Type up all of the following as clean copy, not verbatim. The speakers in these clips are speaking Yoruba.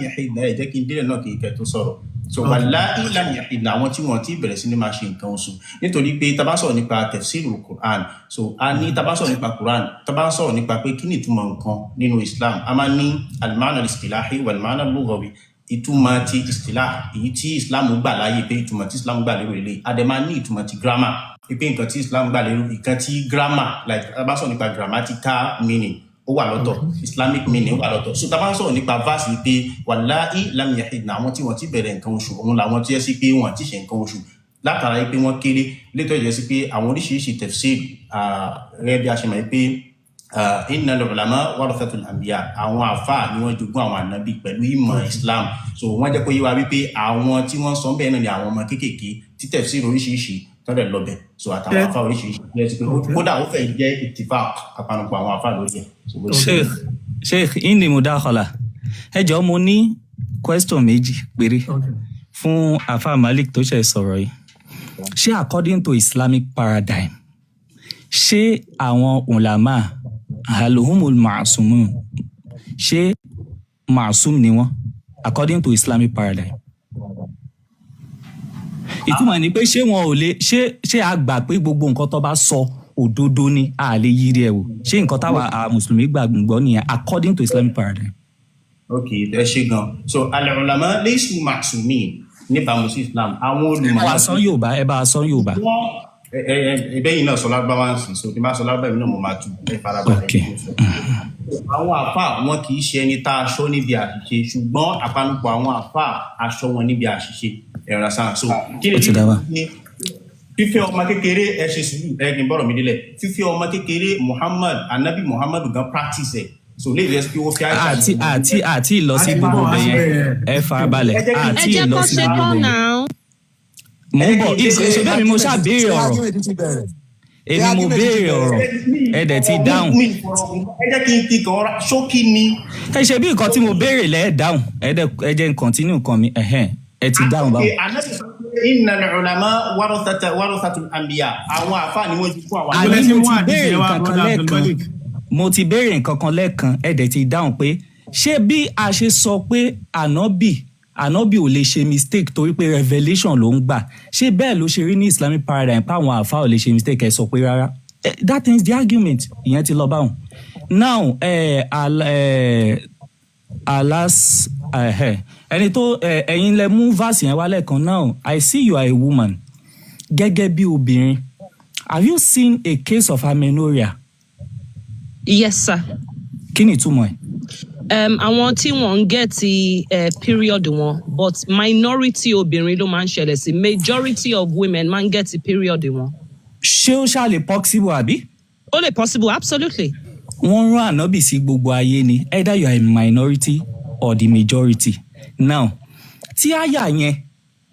yahidna. Ẹ jẹ́ kí n délẹ̀ náà kí n kẹ́ tó sọ̀rọ̀. So wallai lam yahidna, àwọn tí wọ́n ti bẹ̀rẹ̀ sí ní máa ṣe nǹkan oṣù, nítorí pé tá bá sọ̀rọ̀ nípa tafsirul Quran, so a ní tá bá sọ̀rọ̀ nípa Quran, tá bá sọ̀rọ̀ nípa pé kí ni ìtumọ̀ nǹkan nínú Islam, a máa ní al-ma'na al-istilahi wal-ma'na al-lughawi. Ìtumọ̀ ti istilah, èyí tí Islam gbà láàyè, pé ìtumọ̀ tí Islam gbà lérò lélẹ̀. A dẹ̀ máa ní ìtumọ̀ ti grammar, pé nǹkan tí Islam gbà lérò, nǹkan tí grammar, like tá bá sọ̀rọ̀ nípa grammatical meaning, ó wà lọ́tọ̀, Islamic meaning ó wà lọ́tọ̀. So tá bá ń sọ̀rọ̀ nípa verse yìí pé wallai lam yahidna, àwọn tí wọ́n ti bẹ̀rẹ̀ nǹkan oṣù, òun làwọn tí yẹ sí pé wọ́n ti ṣe nǹkan oṣù látara pé wọ́n kéré. Létọ́ ìjẹ́ sí pé àwọn oríṣiríṣi tafsir rẹ, bí a ṣe mọ̀ pé innal ulama warathatul anbiya, àwọn àfáà ni wọ́n jogún àwọn ànábì pẹ̀lú ìmọ̀ Islam. So wọ́n jẹ́ kó yé wa wípé àwọn tí wọ́n sọ bẹ́ẹ̀ náà ni àwọn ọmọ kéékèèké tí tafsir oríṣiríṣi tọ́lẹ̀ lọ́bẹ̀. So àtàwọn àfáà oríṣiríṣi jẹ́ sí pé kódà ó fẹ́ jẹ́ ittifaq, àpanupọ̀ àwọn àfáà lórí ẹ̀. So, bó ṣe Sheikh, Sheikh, inni mudakhala. Ẹ jọ̀ọ́, mo ní question méjì péré fún Afa Malik tó ṣe sọ̀rọ̀ yìí. Ṣé according to Islamic paradigm, ṣé àwọn ulama halhumul ma'sumun, ṣé ma'sum ni wọ́n according to Islamic paradigm? Ìtumọ̀ ni pé ṣé wọn ò lè ṣé a gbà pé gbogbo nǹkan tó bá sọ òdodo ni, a lè yiri ẹ̀ wò? Ṣé nǹkan táwa a mùsùlùmí gbàgbọ́ nìyẹn according to Islamic paradigm? Ok, ẹ ṣe gan. So al-ulama laysu ma'sumin níbàámu sí Islam. Àwọn Ẹ olùmọ̀ bá wa sọ Yorùbá, ẹ bá wa sọ Yorùbá. Wọ́n ẹ ẹ ẹbẹ yìí náà sọ lárúbáwá ń sìn, so tí n bá sọ lárúbáwá náà, mo máa tu. Ẹ farabalẹ̀. Àwọn àfà, wọn kì í ṣe ẹni tá a ṣọ́ níbi àṣìṣe, ṣùgbọ́n àpanupọ̀ àwọn àfà aṣọ wọn níbi àṣìṣe ẹ̀rọ sáà. So kí ni Ó ti dá wa. fífẹ́ ọmọ kékeré? Ẹ ṣe sùúrù, ẹ kì í bọ̀rọ̀ mi délẹ̀. Fífẹ́ ọmọ kékeré, Muhammad, anabi Muhammad gan practice ẹ̀. So lè rẹ pé ó fi Aisha. Àti lọ sí Àti gbogbo bọ̀, ibẹ̀ àti yẹn. bẹ̀rẹ̀. Ẹ farabalẹ̀. Ẹ jẹ́ kí- Ẹ Àti jẹ́ lọ kó sí ṣe gbogbo tán ibẹ̀ yẹn. náà. Mò ń bọ̀. Ṣe bẹ́ẹ̀ mi mo ṣáà béèrè ọ̀rọ̀. Argument ti bẹ̀rẹ̀. Èmi mo Argument ti béèrè bẹ̀rẹ̀. ọ̀rọ̀, ẹ dẹ̀ ti dáhùn. Ẹ jẹ́ kí n kí kan ṣókí ni. Ẹ ṣe bí nǹkan tí mo béèrè lẹ́ẹ̀ dáhùn. Ẹ dẹ̀ ẹ jẹ́ n continue nǹkan mi. Ẹ̀hẹ́n, ẹ ti dáhùn báwọn. Okay, Anabi sọ pé innal ulama warathatul anbiya, àwọn àfáà ni wọ́n ju fún àwọn Àní Àní mo mú ti àdìsí béèrè yẹn wá, nǹkan kan brother lẹ́ẹ̀kan. Abdulmalik. Mo ti béèrè nǹkan kan lẹ́ẹ̀kan, ẹ dẹ̀ ti dáhùn pé ṣé bí a ṣe sọ pé ànábì ò lè ṣe mistake torí pé revelation ló ń gbà, ṣé bẹ́ẹ̀ ló ṣe rí ní Islamic paradigm pé àwọn àfáà ò lè ṣe mistake? Ẹ sọ pé rárá. That ends the argument. Ìyẹn ti lọ báwọn. Now alas, ẹni tó ẹ̀yin lẹ mú verse yẹn wá lẹ́ẹ̀kan. Now I see you are a woman. Gẹ́gẹ́ bí obìnrin, have you seen a case of amenorrhea? Yes, sir. Kí ni ìtumọ̀ ẹ̀? Àwọn tí wọ́n ń get period wọn, but minority obìnrin ló máa ń ṣẹlẹ̀ sí. Majority of women máa ń get period wọn. Ṣé ó ṣáà lè possible, àbí? Ó lè possible, absolutely. Wọ́n rán ànábì sí gbogbo ayé ni, either you are a minority or the majority. Now, tí àyà yẹn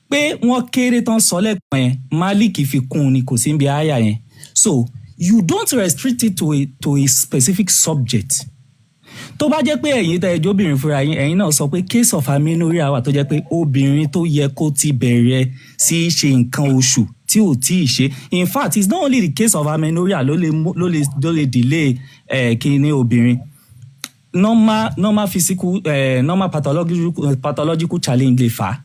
pé wọ́n kéré tán sọ lẹ́ẹ̀kan yẹn, Malik fi kún un ni, kò sí níbi àyà yẹn. So you don't restrict it to a specific subject. Tó bá jẹ́ pé ẹ̀yin tẹ́ ẹjọ́ obìnrin fúnra yín, ẹ̀yin náà sọ pé case of amenorrhea wà tó jẹ́ pé obìnrin tó yẹ kó ti bẹ̀rẹ̀ sí í ṣe nǹkan oṣù tí ò tí ì ṣe. In fact, it's not only the case of amenorrhea ló lè delay kíní obìnrin. Normal physical, normal pathological challenge lè fà á.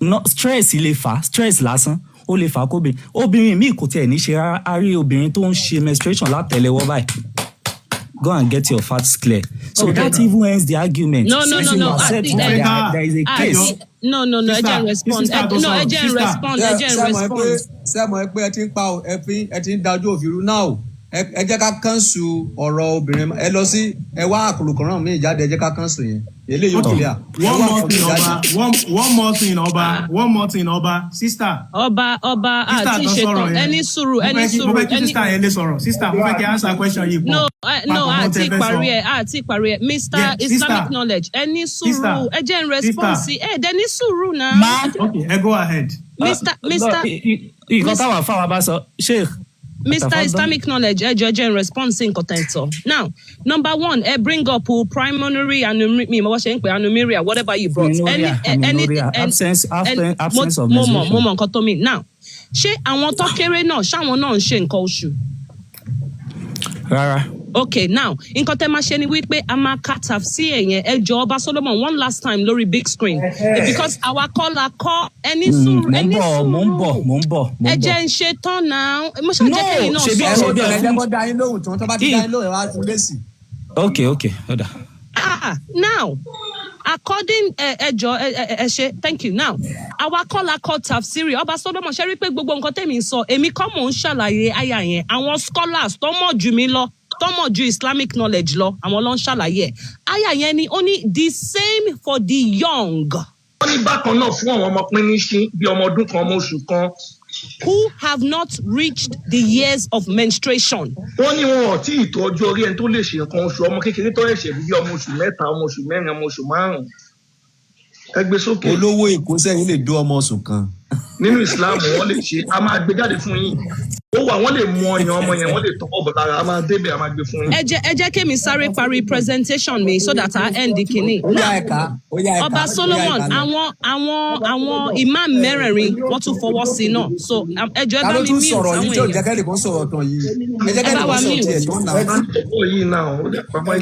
No, stress lè fà á. Stress lásán ó lè fà á kóbìnrin, obìnrin míì kò tiẹ̀ ní ṣe rárá. A rí obìnrin tó ń ṣe menstruation látẹ̀lẹ́wọ́ báyìí. Go and get your facts clear. So that even ends the argument. No, no, Since no, you no. accept that there is a case. No, ẹ jẹ́ n respond. Sister tó No, ẹ sọ̀rọ̀. jẹ́ n Sister. respond, ẹ jẹ́ n Ṣé mọ̀ pé respond. Ṣé mọ̀ pé ẹ ti ń pa ẹ fi ẹ ti ń dájú òfin rú náà o? Ẹ jẹ́ ká cancel ọ̀rọ̀ obìnrin. Ẹ lọ sí, ẹ wá àkùrùkọ̀ràn míì jáde. Ẹ jẹ́ ká cancel yẹn, eléyìí ò Okay. clear. Ẹ One wá more àkùrù thing, jáde. Ọba. One more thing, Ọba. One more thing, Ọba. Sister. Ọba, ọba, Sister àti tó sọ̀rọ̀ ṣetán. yẹn. Ẹni sùúrù, Mo ẹni fẹ́ kí mo sùúrù, fẹ́ kí ẹni. sister yẹn lè sọ̀rọ̀. Sister, mo fẹ́ kí answer question yìí pọ̀. No, no, Papọ̀ mọ́ àti tẹ́ fẹ́ parí sọ. ẹ, àti parí ẹ. Mr. Yeah, Islamic sister. Knowledge, ẹni sùúrù, Sister. ẹ jẹ́ n respond Sister. sí ẹ dẹ ní sùúrù náà. Ma. Okay, ẹ go ahead. Mr. Mr. Nǹkan táwọn afáwa bá sọ, Sheikh. Mr. Tafadol. Islamic Knowledge, ẹ jọ̀ọ́, ẹ jẹ́ n respond sí nǹkan tẹ́ ń sọ. Now, number one, ẹ bring up o primary amenorrhea, mi mo bá ṣe ń pè amenorrhea, whatever you brought. Amenorrhea, amenorrhea, absence of Mo mọ̀, menstruation. mo mọ̀ nǹkan tó mean. Now, ṣé àwọn tó kéré náà, ṣáwọn náà ń ṣe nǹkan oṣù? Rárá. Okay, now nǹkan tẹ́ máa ṣe ni wípé a máa ka tafsir yẹn. Ẹ jọ, Ọba Solomon, one last time lórí big screen, because àwa kọ́ la kọ́ ẹni sùúrù. Mò ń Ẹni bọ̀, mò ń bọ̀, sùúrù. mò ń bọ̀, mò Ẹ ń bọ̀. jẹ́ ń ṣe tán náà. Mo ṣáà jẹ́ kẹ́yìn No, náà ṣebí Ẹ sọ̀rọ̀. hold on, ẹ jẹ́ kó dá yín lóhùn tán. Tó bá ti dá yín lóhùn, ẹ wá fún lésì. Ok, ó dà. Ah, now according ẹ jọ, ẹ ṣe, thank you. Now, àwa kọ́ la kọ́ tafsiri. Ọba Solomon, ṣe rí pé gbogbo nǹkan tẹ̀mí ń sọ, èmi kọ́ mò ń ṣàlàyé àyà yẹn. Àwọn scholars tó mọ̀ jù mí lọ, tó mọ̀ ju Islamic knowledge lọ, àwọn ló ń ṣàlàyé ẹ̀. Àyà yẹn ni ó ní the same for the young Wọ́n ní bákan náà fún àwọn ọmọ píníṣín bíi ọmọ ọdún kan, ọmọ oṣù kan who have not reached the years of menstruation. Wọ́n ní wọn ò tí ì tó ọjọ́ orí ẹni tó lè ṣe nǹkan oṣù, ọmọ kékeré tó ẹ̀ṣẹ̀ bí ọmọ oṣù 3, ọmọ oṣù 4, ọmọ oṣù 5. Ẹ gbé sókè. Olówó Èkó sẹ́yìn lè dó ọmọ oṣù kan. Nínú Islam, wọ́n lè ṣe. A máa gbé jáde fún yín. Ó wà, wọ́n lè mú ọyàn ọmọ yẹn, wọ́n lè tọwọ́ bọ̀ lára. A máa débẹ̀, a máa gbé fún yín. Ẹ jẹ́ kémi sáré parí presentation mi so that I end the kínní. Ó yá, ẹ̀ka, ó yá, ẹ̀ka. Ọba Ó yá, Solomon, ẹ̀ka lọ. àwọn imam mẹ́rẹ̀ẹ̀rin, wọ́n tún fọwọ́ sí i náà. So ẹ jọ̀ọ́, ẹ Ta bá ló mi tún mute sọ̀rọ̀ àwọn yìí tí ò jẹ́ èèyàn. kẹ́lì kan sọ̀rọ̀ tán yìí? Ẹ jẹ́ Ẹ kẹ́lì bá kan wa sọ̀rọ̀ mute. tiẹ̀ tán náà. Ó yìí náà, ó dẹ̀ pamọ́.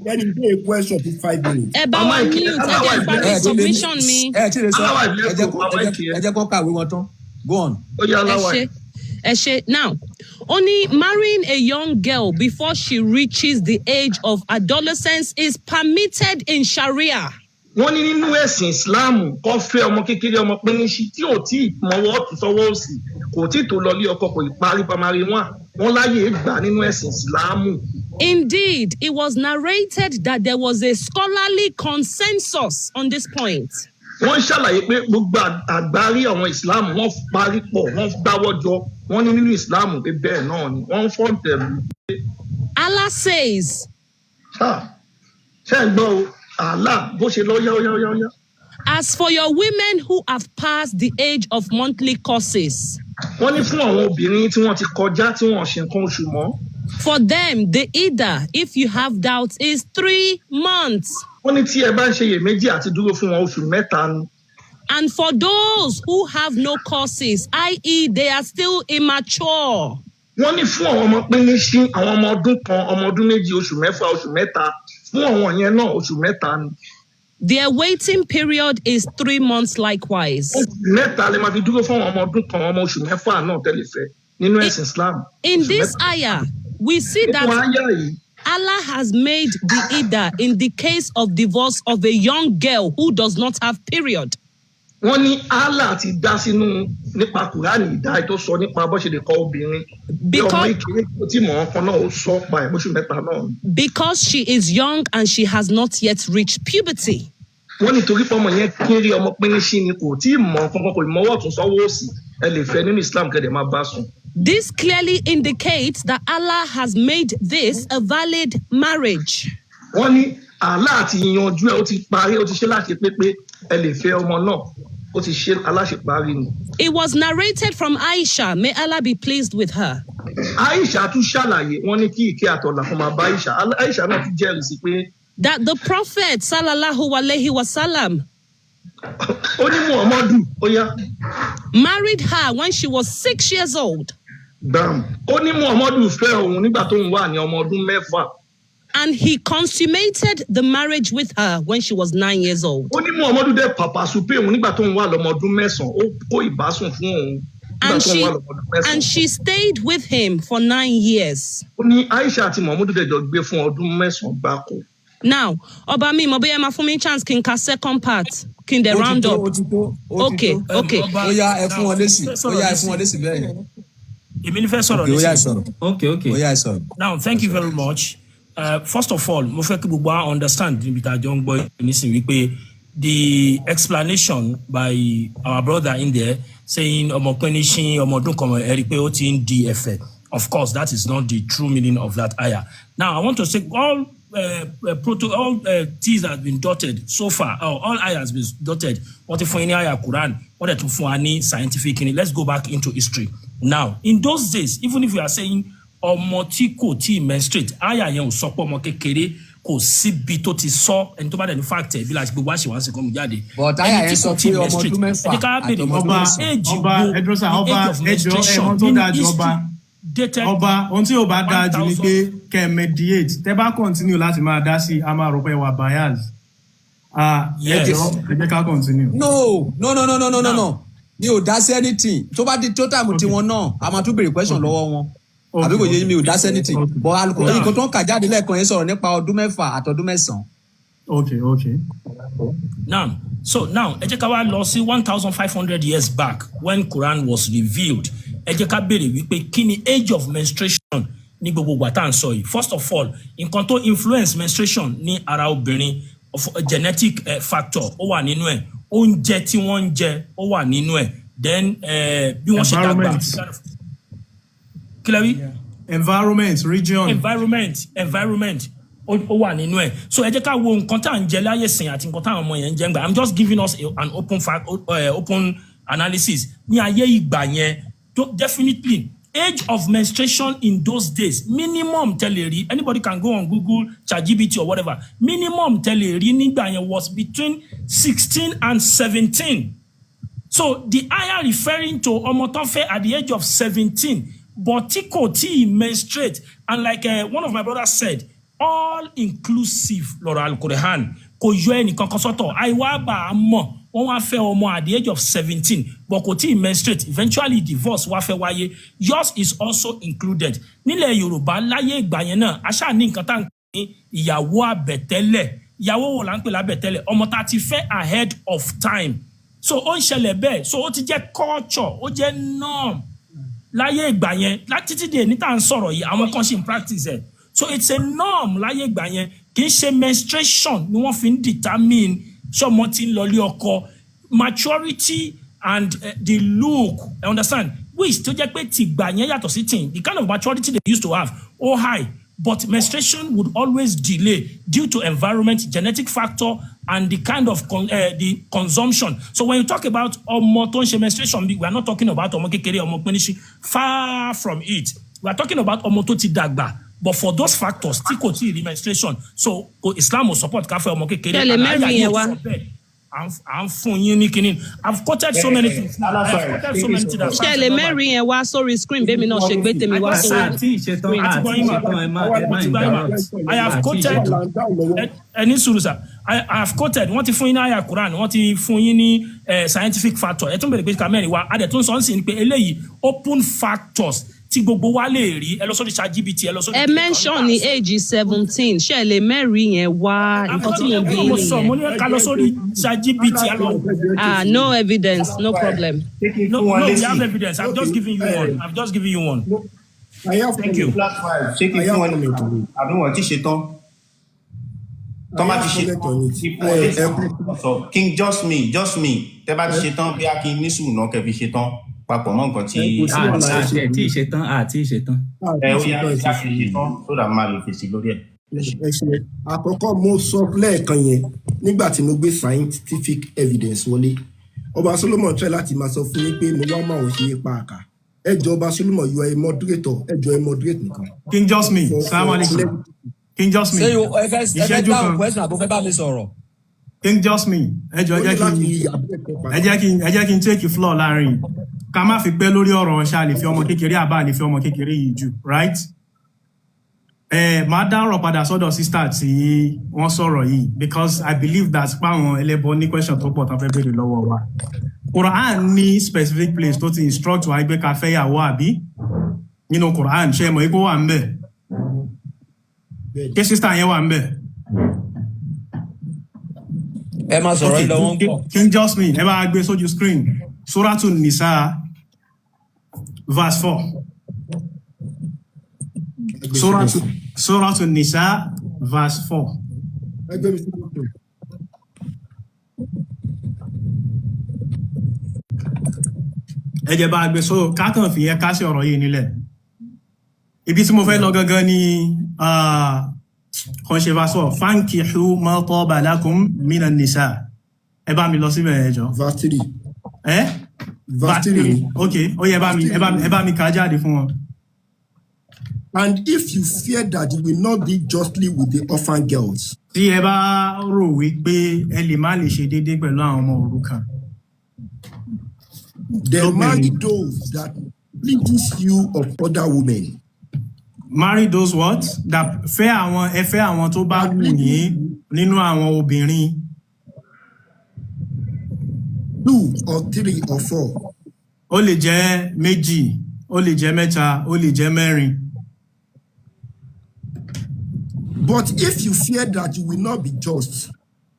Ẹni bí a question for 5 minutes. Ẹ bá wa mute, ẹ jẹ́ n parí Ẹ ti lè submission mi. Ẹ ti lè sọ. Aláwà ìbílẹ̀ Ẹ jẹ́ kò kó pamọ́ ìkí ẹ. ẹ jẹ́ kó kàwé wọn tán. Go on. Ó yá, Ẹ aláwà. ṣe, ẹ ṣe. Now, ó ní marrying a young girl before she reaches the age of adolescence is permitted in Sharia. Wọ́n ní nínú ẹ̀sìn Islam, kó fẹ́ ọmọ kékeré, ọmọ píníṣí tí ò tí ì mọwọ́ ọ̀tún sọ́wọ́ òsì, kò tí ì tó lọ lé ọkọ, kò ì parí primary one, wọ́n láyè gbà nínú ẹ̀sìn Islam. Indeed, it was narrated that there was a scholarly consensus on this point. Wọ́n ṣàlàyé pé gbogbo àgbárí àwọn Islam, wọ́n parí pọ̀, wọ́n gbáwọ́ jọ, wọ́n ní nínú Islam pé bẹ́ẹ̀ náà ni wọ́n ń fọ́ǹtẹ̀ lù. Allah says, Ṣé ń gbọ́ o? Allah bó ṣe lọ yá yá yá yá. "As for your women who have passed the age of monthly courses, Wọ́n ní fún àwọn obìnrin tí wọ́n ti kọjá, tí wọ́n ṣe nǹkan oṣù mọ́, for them, the iddah, if you have doubts, is 3 months. Wọ́n ní tí ẹ bá ń ṣe iyèméjì àti dúró fún wọn, oṣù 3 ni. And for those who have no courses, i.e., they are still immature, Wọ́n ní fún àwọn ọmọ píníṣín, àwọn ọmọ ọdún kan, ọmọ ọdún 2, oṣù 6, oṣù 3, fún àwọn yẹn náà, oṣù 3 ni. their waiting period is 3 months likewise." Oṣù 3 lè máa fi dúró fún àwọn ọmọ ọdún kan, ọmọ oṣù 6 náà tẹ́lẹ̀ fẹ́ nínú ẹ̀sìn Islam. In Oṣù this 3. ayah, we see Nínú that àyà yìí, Allah has made the iddah in the case of divorce of a young girl who does not have period. Wọ́n ní Allah ti dá sínú nípa Kùránì ìdá tó sọ nípa bó ṣe lè kọ obìnrin bí ọmọ ìkéré tó tí mọ̀ ọ́n kan náà, ó sọ pa ẹ̀ oṣù 3 náà ni. Because she is young and she has not yet reached puberty. Wọ́n ní torí pé ọmọ yẹn kéré, ọmọ píníṣín ni, kò tí ì mọ̀ kankan, kò ì mọ́wọ́ ọ̀tún sọ́wọ́ òsì, ẹ lè fẹ́ nínú Islam kẹ́dẹ̀ máa bá sùn. This clearly indicates that Allah has made this a valid marriage. Wọ́n ní Allah ti yanjú ẹ̀, ó ti parí, ó ti ṣe láti pé ẹ lè fẹ́ ọmọ náà, ó ti ṣe aláṣeparí ni. It was narrated from Aisha, may Allah be pleased with her, Aisha tún ṣàlàyé, wọ́n ní kí ìkẹ́ àtọ̀là fún máa bá Aisha. Aisha náà tún jẹ́rìí sí pé that the Prophet sallallahu alaihi wasallam ó ní Muhammadu, ó yá, married her when she was 6 years old gbàm, ó ní Muhammadu fẹ́ òun nígbà tóun wà ní ọmọ ọdún 6. and he consummated the marriage with her when she was 9 years old. Ó ní Muhammadu dẹ̀ pàpà súpé òun nígbà tóun wà lọ́mọ ọdún 9, ó kó ìbásùn fún òun nígbà And tóun she wà lọ́mọ ọdún 9. and she stayed with him for 9 years. Ó ní Aisha àti Muhammadu dẹ̀ jọ gbé fún ọdún 9 gbáko. Now, Ọba mi, mo bóyá máa fún mi chance kí n ka second part, kí n dẹ̀ Ó ti round tó, up. ó ti tó, ó ti Okay, tó. okay. Ó yá, ẹ fún wọn lésì. Ó yá, ẹ fún wọn lésì bẹ́ẹ̀ yẹn. Èmi ní fẹ́ sọ̀rọ̀ Okay, ó yá, ẹ nísìnyí. sọ̀rọ̀. Ok. Ó yá, ẹ sọ̀rọ̀. Now, thank you very much. First of all, mo fẹ́ kí gbogbo wa understand níbi tá a jọ ń gbọ́ nísìnyí wípé the explanation by our brother in there saying ọmọ píníṣín, ọmọ ọdún kan, ẹ rí i pé ó ti ń di ẹ̀fẹ̀. Of course, that is not the true meaning of that ayah. Now, I want to say all proto all T's that have been dotted so far, all ayah has been dotted. Wọ́n ti fún yín ní ayah Quran, wọ́n dẹ̀ tún fún wa ní scientific kini. Let's go back into history. Now, in those days, even if you are saying ọmọ tí kò tí ì menstruate, ayah yẹn ò sọ pé ọmọ kékeré. Kò síbi tó ti sọ. Ẹni tó bá dẹ̀ ní fact ẹ̀ bí la ṣe gbogbo àṣewà sí kọ́mu jáde. But ayah Ẹni yẹn tí sọ kò tí pé ì ọmọ menstruate, ọdún 6 ẹ jẹ́ ká àti béèrè ọmọ ọdún Ọba 9. age ọba wo ẹdúrósà the ọba age of ẹjọ menstruation ẹmọ tó nínú dáa ju ọba history. Dated Ọba, ohun tí ò bá dáa jù ni pé kẹ́ ẹ mediate. Tẹ́ bá continue láti máa dá sí i, a máa rò pé wà bias. Ah, ẹ Yes. jọ̀ọ́, ẹ jẹ́ ká continue. No, no, no, no, no, no, no, no, mi ò dá sí anything. Tó bá di tó time tiwọn náà, a máa tún béèrè question lọ́wọ́ wọn, àbí kò yé yín? Mi ò dá sí anything, but alukó nǹkan tó ń kà jáde lẹ́ẹ̀kan yẹn sọ̀rọ̀ nípa ọdún 6 àtọdún 9. Okay. Now, so now, ẹ jẹ́ ká wá lọ sí 1,500 years back when Quran was revealed. Ẹ jẹ́ ká béèrè wípé kí ni age of menstruation ní gbogbo ìgbà tá à ń sọ yìí? First of all, nǹkan tó influence menstruation ní ara obìnrin, of genetic factor ó wà nínú ẹ̀, oúnjẹ tí wọ́n ń jẹ ó wà nínú ẹ̀, then bí wọ́n ṣe dàgbà. Environment. Kí lẹ wí? Environment, region. Environment ó wà nínú ẹ̀. So ẹ jẹ́ ká wo nǹkan tá à ń jẹ láyé sìn àti nǹkan táwọn ọmọ yẹn ń jẹ ń gbà. I'm just giving us an open analysis. Ní ayé ìgbà yẹn, definitely age of menstruation in those days, minimum tẹ́lẹ̀ rí, anybody can go on Google, ChatGPT or whatever, minimum tẹ́lẹ̀ rí nígbà yẹn was between 16 and 17. So the ayah referring to ọmọ tó fẹ́ at the age of 17 but tí kò tí ì menstruate, and like one of my brothers said, all inclusive lọ́rọ̀ Alukorehan, kò yọ ẹnìkan kan sọ́tọ̀. Àìwá bá a mọ̀, wọ́n wá fẹ́ ọmọ at the age of 17 but kò tí ì menstruate, eventually divorce wá fẹ́ wáyé, yours is also included. Nílẹ̀ Yorùbá láyé ìgbà yẹn náà, aṣáà ní nǹkan tá à ń pè ní ìyàwó àbẹ̀tẹ́lẹ̀. Ìyàwó wo là ń pè lábẹ̀tẹ́lẹ̀? Ọmọ tá a ti fẹ́ ahead of time. So ó ń ṣẹlẹ̀ bẹ́ẹ̀. So ó ti jẹ́ culture, ó jẹ́ norm láyé ìgbà yẹn láti títí di èní tá à ń sọ̀rọ̀ yìí, àwọn kan ṣì ń practice ẹ̀. So it's a norm láyé ìgbà yẹn. Kì í ṣe menstruation ni wọ́n fi ń determine ṣọmọ tí ń lọlé ọkọ. Maturity and the look, you understand, which tó jẹ́ pé tìgbà yẹn yàtọ̀ sí tìǹ. The kind of maturity they used to have, oh, high, but menstruation would always delay due to environment, genetic factor and the kind of the consumption. So when you talk about ọmọ tó ń ṣe menstruation, we are not talking about ọmọ kékeré, ọmọ pínísí, far from it. We are talking about ọmọ tó ti dàgbà, but for those factors tí kò tí ì rí menstruation. So Islam ò support ká fẹ́ ọmọ kékeré. Tẹ̀lé And àyà mẹ́rin yìí yẹn ò wá. sọ bẹ́ẹ̀. À ń fún yín ní kinní. I've quoted so many things now. I have quoted so many things that Ṣe lè mẹ́rin yẹn wá sórí screen bẹ́ẹ̀ mi náà ṣe gbé tèmi wá sórí Àti ìṣetán screen. àti ìṣetán, ẹ má interrupt. I have Àti quoted ìṣetán. Ẹ ní sùúrù sir. I have quoted, wọ́n ti fún yín ní àyà Quran, wọ́n ti fún yín ní scientific factor, ẹ tún bèrè pé ká mẹ́rin wá. A dẹ̀ tún sọ ń sìn pé eléyìí open factors tí gbogbo wa lè rí. Ẹ lọ sórí ChatGPT, ẹ lọ sórí. Ẹ mention ní age 17, ṣe lè mẹ́rin yẹn wá? Nǹkan tí mo bí Mo sọ, mo nìyẹn. ní ká lọ sórí ChatGPT, ẹ lọ. Ah, no evidence, no problem. No, Fún wọn no, we lésì. have evidence. I'm just giving you one. I'm just giving you one. Thank you. Ṣé kí n fún wọn ní àbí wọn ti ṣe tán? Tọ́ bá ti ṣe tán, kí fún wọn lésì. Sọ King Just Me, Just Me, tẹ́ bá ti ṣe tán, bí a kí n ní sùúrù náà kẹ́ fi ṣe tán papọ̀ mọ́ nǹkan tí. Àti ẹ̀ tí ìṣetán, àti ìṣetán. Ẹ ó yá, kí a fi ṣe tán so that máa lè fèsì lórí ẹ̀. Ẹ ṣe. Àkọ́kọ́, mo sọ lẹ́ẹ̀kan yẹn nígbà tí mo gbé scientific evidence wọlé, Ọba Solomon try láti máa sọ fún yín pé mo wá máa ṣe ipa àkà. Ẹ jọ, Ọba Solomon, you are a moderator. Ẹ jọ, ẹ moderate nìkan. King Just Me, salam alaikum. King Just Me. Ṣé ẹ fẹ́ Ìṣẹ́jú dáhùn kan. question àbó fẹ́ bá mi sọ̀rọ̀? King Just Me, ẹ jọ, ẹ jẹ́ kí n take floor láàrin yìí. Ká má fi pẹ́ lórí ọ̀rọ̀ ṣá lè fi ọmọ kékeré àbá lè fi ọmọ kékeré yìí jù, right? Ẹ máa dá ọ̀rọ̀ padà sọ́dọ̀ sister tí wọ́n sọ̀rọ̀ yìí because I believe that páwọn ẹlẹ́bọ ní question tó pọ̀ tán fẹ́ béèrè lọ́wọ́ wa. Quran ní specific place tó ti instruct wa pé ká fẹ́yàwó, àbí? Nínú Quran, ṣe mọ̀ ipò wà ń bẹ̀? Ṣé sister yẹn wà ń bẹ̀? Ẹ máa sọ̀rọ̀ yín lọ, wọ́n ń bọ̀. King Just Me, ẹ bá gbé sójú screen. Suratu Nisa verse 4. Suratu Nisa verse 4. Ẹgbẹ́ mi sí screen. Ẹ jẹ́ bá gbé so kákan fi yẹn kásẹ̀ ọ̀rọ̀ yìí nílẹ̀. Ibi tí mo fẹ́ lọ gangan ni kan ṣe verse 4. Fankihu ma taba lakum minan nisa. Ẹ bá mi lọ síbẹ̀, ẹ jọ̀ọ́. Verse 3. Ẹ? Verse 3. Ok, ó yẹ, ẹ bá mi kà á jáde fún wọn. And if you fear that you will not deal justly with the orphan girls. Tí ẹ bá rò wípé ẹ lè má lè ṣe déédéé pẹ̀lú àwọn ọmọ òrukàn. Then marry those that pleases you of other women. Marry those what? That fẹ́ àwọn, ẹ fẹ́ àwọn tó bá That wù pleases yín you. nínú àwọn obìnrin. Two or three or four. Ó lè jẹ́ méjì, ó lè jẹ́ mẹ́ta, ó lè jẹ́ mẹ́rin. But if you fear that you will not be just,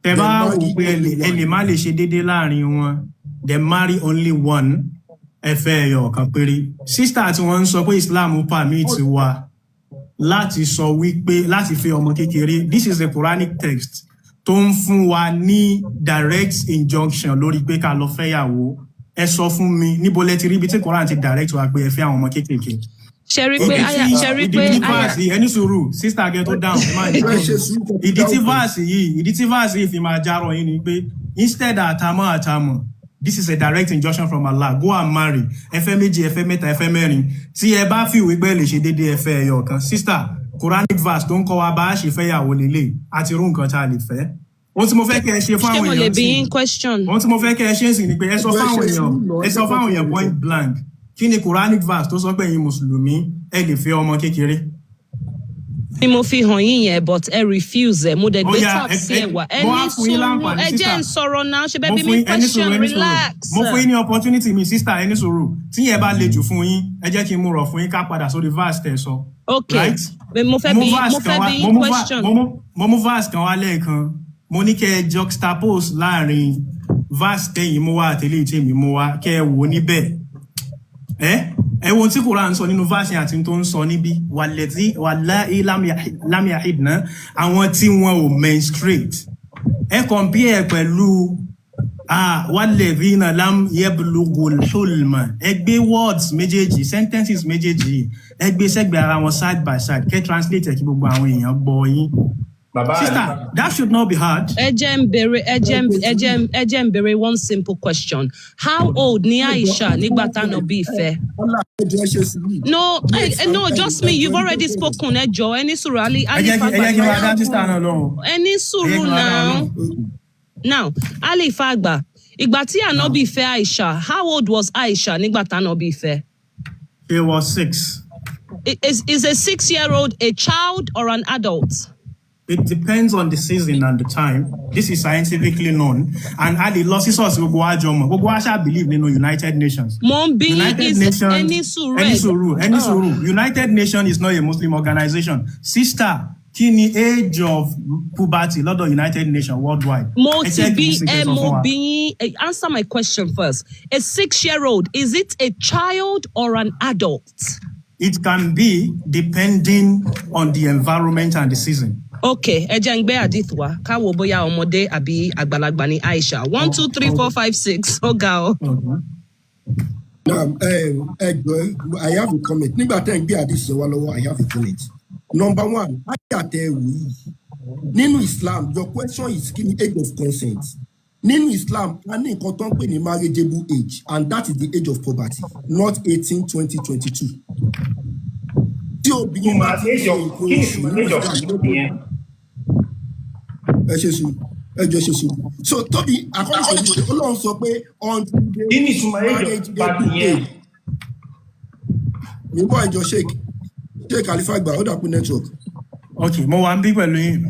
Tẹ then bá wò marry pé ẹ lè only ẹ lè one. má lè ṣe déédéé láàrin wọn, then marry only one. Ẹ fẹ́ ẹyọ kan péré. Sister tí wọ́n ń sọ pé Islam permit wa láti sọ wípé láti fẹ́ ọmọ kékeré. This is the Quranic text tó ń fún wa ní direct injunction lórí pé ká lọ fẹ́yàwó. Ẹ sọ fún mi, níbo lẹ ti rí ibi tí Quran ti direct wa pé ẹ fẹ́ àwọn ọmọ kéékèèké? Ṣe rí pé Ìdí aya tí ṣe rí ìdí pé tí aya verse yìí, ẹni sùúrù, sister, kẹ́ tó dáhùn, ẹ má ní Ẹ ṣe problem. sùúrù kẹ́ tó Ìdí tí dáhùn. verse yìí, ìdí tí verse yìí fi máa járọ yín ni pé instead àtàmọ́ àtàmọ́, this is a direct injunction from Allah: go and marry. Ẹ fẹ́ méjì, ẹ fẹ́ mẹ́ta, ẹ fẹ́ mẹ́rin. Tí ẹ bá fi ìwé pé ẹ lè ṣe déédéé, ẹ fẹ́ ẹyọ kan. Sister, Quranic verse tó ń kọ́ wa bá a ṣe fẹ́yàwó lélẹ̀ àti irú nǹkan tá a lè fẹ́. Ohun tí mo fẹ́ kẹ́ ẹ ṣe fún Ṣé àwọn mo lè èèyàn bí sí yín question? Ohun tí mo fẹ́ kẹ́ ẹ ṣe ń sìn ni pé ẹ sọ Ẹjọ́ ẹ fáwọn ṣe èèyàn, sùúrù náà, ẹ ẹ sọ jẹ́ kó fáwọn èèyàn sọ̀rọ̀. point blank, kí ni Quranic verse tó sọ pé ẹ̀yin mùsùlùmí ẹ lè fẹ́ ọmọ kékeré? Ni mo fi hàn yín yẹn, but ẹ refuse ẹ. Mo dẹ̀ Ó gbé yá, tap ẹ sí ẹ ẹ wá. Ẹ mo ní wá fún yín sùúrù, láǹfààní, ẹ jẹ́ sister. ń sọ̀rọ̀ náà. Ṣe bẹ́ẹ̀ Mo bí fún mi yín, ẹ ní sùúrù, question, ẹ ní sùúrù. relax. Mo fún yín ní opportunity mi, sister, ẹ ní sùúrù. Tí yẹn bá le jù fún yín, ẹ jẹ́ kí n mú rọ̀ fún yín, ká padà sórí verse tẹ̀ sọ. Okay. Right? Mo fẹ́ Mo bí verse mo kan fẹ́ wá bí mo yín mú va- question. mo mú verse kan wá lẹ́ẹ̀kan. Mo ní kẹ́ ẹ juxtapose láàrin verse tẹ́yìn mú wá àtẹlẹ́yìn tèmi mú wá, kẹ́ ẹ wò ó níbẹ̀. Ẹ wo ohun tí Quran sọ nínú verse yẹn àti tó ń sọ níbí. Wàlẹ́tí wàláì lam yahidna, àwọn tí wọn ò menstruate. Ẹ compare pẹ̀lú walladhina lam yablughul hulma. Ẹ gbé words méjèèjì, sentences méjèèjì, ẹ gbé sẹ́gbẹ̀ẹ́ ara wọn side by side, kẹ́ translate ẹ̀ kí gbogbo àwọn èèyàn gbọ́ yín. Bàbá Sister, Àlífà. that should not be hard. Ẹ jẹ́ ń bèrè ẹ jẹ́ ń ẹ jẹ́ ń ẹ jẹ́ ń bèrè one simple question. How old ni Aisha nígbà tánàbí fẹ́? Ọlá, ẹjọ́ ẹ ṣe sùúrù. No, Wait, no, just me. You've already spoken. Ẹ jọ̀ọ́, ẹ ní sùúrù. Ali Ẹ jẹ́ Ali kí ẹ jẹ́ kí n Fagba. máa dá sister náà lóhùn. Ẹ ní Ẹ jẹ́ sùúrù kí n máa dá wọn now. lóhùn. Now, Ali Fagba, ìgbà tí Ànábì fẹ́ Aisha, how old was Aisha nígbà tánàbí fẹ́? She was 6. Is a 6-year-old a child or an adult? It depends on the season and the time. This is scientifically known. And a lè lọ sí source, gbogbo wa jọ mọ̀. Gbogbo wa ṣáà believe nínú United Nations. Mo ń bí United is Nations. Ẹni sùúrù Ẹni ẹ̀. sùúrù, ẹni Ah. sùúrù. United Nations is not a Muslim organization. Sister, kí ni age of puberty lọ́dọ̀ United Nations worldwide? Mo Ẹ ti check bí ní sí ẹ kẹ́ sọ fún mo wa. bí yín, answer my question first. A 6-year-old, is it a child or an adult? It can be depending on the environment and the season. Okay, ẹ jẹ́ ń gbé hadith wá ká wo bóyá ọmọdé àbí àgbàlagbà ni Aisha. One, two, three, four, five, six. Ó ga o. Okay. Now, ẹ jọ̀ọ́, I have a comment. Nígbà tẹ́ ń gbé àdìsí wa lọ́wọ́, I have a comment. Number one, ayé àtẹ ẹ̀wù yìí. Nínú Islam, your question is, kí ni age of consent? Nínú Islam, a ní nǹkan tó ń pè ní marriageable age, and that is the age of puberty, not 18, 20, 22. Tí obìnrin bá ti ń age ṣe of nǹkan kí ni oṣù ìtumọ̀ nínú age of Islam, yẹn? Ẹ ṣe sùn, ẹ jọ ṣe sùn. So Tóbi, according to you, Ọlọ́run sọ pé until they Kí ni ìtumọ̀ age of marriage puberty able yẹn? age. Nígbà ìjọ Sheik Khalifa gba ó dàpọ̀ network. Okay, mo wà ń bí pẹ̀lú yín.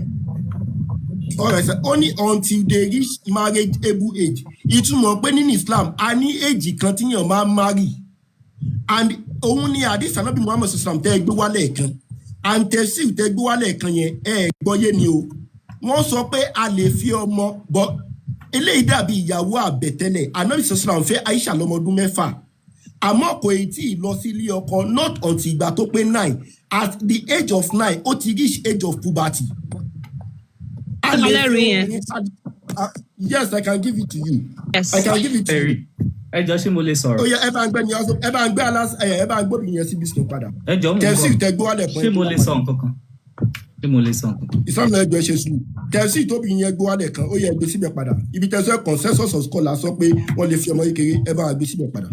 Alright, sir. Ó ní until they reach marriage able age. Ìtumọ̀ pé nínú Islam, a ní age kan tí yàn máa marry. And òun ni hadith Anabi Muhammad sallam tẹ́ ẹ gbé wálẹ̀ kan. And tafsir tẹ́ gbé wálẹ̀ kan yẹn, ẹ gbọ́yé ni o. Wọ́n sọ pé a lè fi ọmọ bọ́ eléyìí dàbí ìyàwó àbẹ̀tẹ́lẹ̀. Anabi sallam fẹ́ Aisha lọ́mọ ọdún 6, àmọ́ kò ì tí ì lọ sí ilé ọkọ not until ìgbà tó pé 9. At the age of 9, ó ti reach age of puberty. A lè fi Ọlẹ́rìí yẹn. obìnrin. Yes, I can give it to you. Yes. I can give it to you. Ẹ jọ, ṣé mo lè Ó sọ̀rọ̀? yẹ, ẹ bá ń gbé ní ẹ bá ń gbé alas ẹ bá ń gbóbi yẹn sí biscuit padà. Ẹ jọ, mo ń Tẹ̀sí bọ̀. tẹ gbé wálẹ̀ kan. Ṣé mo lè sọ nǹkan kan? Ṣé mo lè sọ nǹkan kan? Ìsàmì, ẹjọ ṣe sùúrù. Tẹ̀sí tóbi yẹn gbé wálẹ̀ kan, ó yẹ gbé síbẹ̀ padà. Ibi tẹ̀sí consensus of scholars sọ pé wọ́n lè fi ọmọ kékeré, ẹ bá gbé síbẹ̀ padà.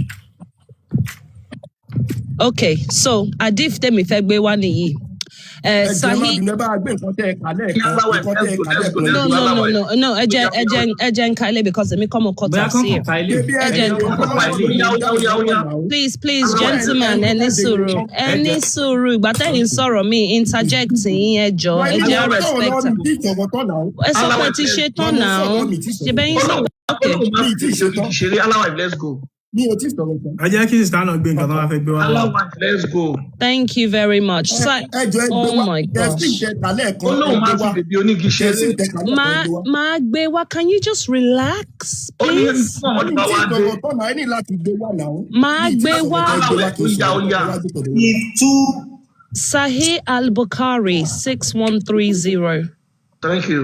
Okay, so hadith tèmi fẹ́ gbé wá nìyí. Ẹ jọ̀ọ́, ẹ má Sahih. bínú, ẹ bá gbé nǹkan tẹ́ ẹ kà lẹ́ẹ̀kan, nǹkan tẹ́ ẹ kà lẹ́ẹ̀kan. No, no, no, no, no. Ẹ jẹ́ ẹ jẹ́ ẹ jẹ́ n ka ilé because èmi kọ́ mo kọ Bóyá kàn tafsir. kàn ka ilé. Ebi ẹ Ẹ jẹ́ jẹ́ n Please, please, gentlemen, ẹ ní sùúrù, ẹ ní sùúrù. Ìgbà tẹ́yìn sọ̀rọ̀ mi interject yín, ẹ jọ̀ọ́, ẹ jẹ́ respect. Ẹ sọ pé ti ṣe tán náà. Ṣe bẹ́yìn sọ okay. Mi ì tí ì ṣe tán. Ṣeré aláwà, let's go. Mi ò tí ì sọ̀rọ̀ tán. Ẹ jẹ́ kí sister náà gbé nǹkan tó bá fẹ́ gbé wá. Aláwà, let's go. Thank you very much. So, Ẹ jọ̀ọ́, ẹ gbé oh wá my tẹ̀sí gosh. tẹ kà lẹ́ẹ̀kan. Ó Ẹ lóun gbé máa wá fi bèbí onígi tẹ̀sí ṣeré. tẹ kà lẹ́ẹ̀kan, Ma ẹ gbé wá. máa gbé wá. Can you just relax, Ó ní please? Ó wọn ní bá tí wá dé. ìsọ̀rọ̀ tán náà, ẹ ní láti gbé wá náà. Máa Mi ì tí gbé sọ̀rọ̀ wá. tán, ẹ gbé wá kí n Ó yá, sọ̀rọ̀ ó yá. tán, ẹ wá gbé tọ̀dọ̀ yín. Two. Sahih al-Bukhari 6130. Thank you.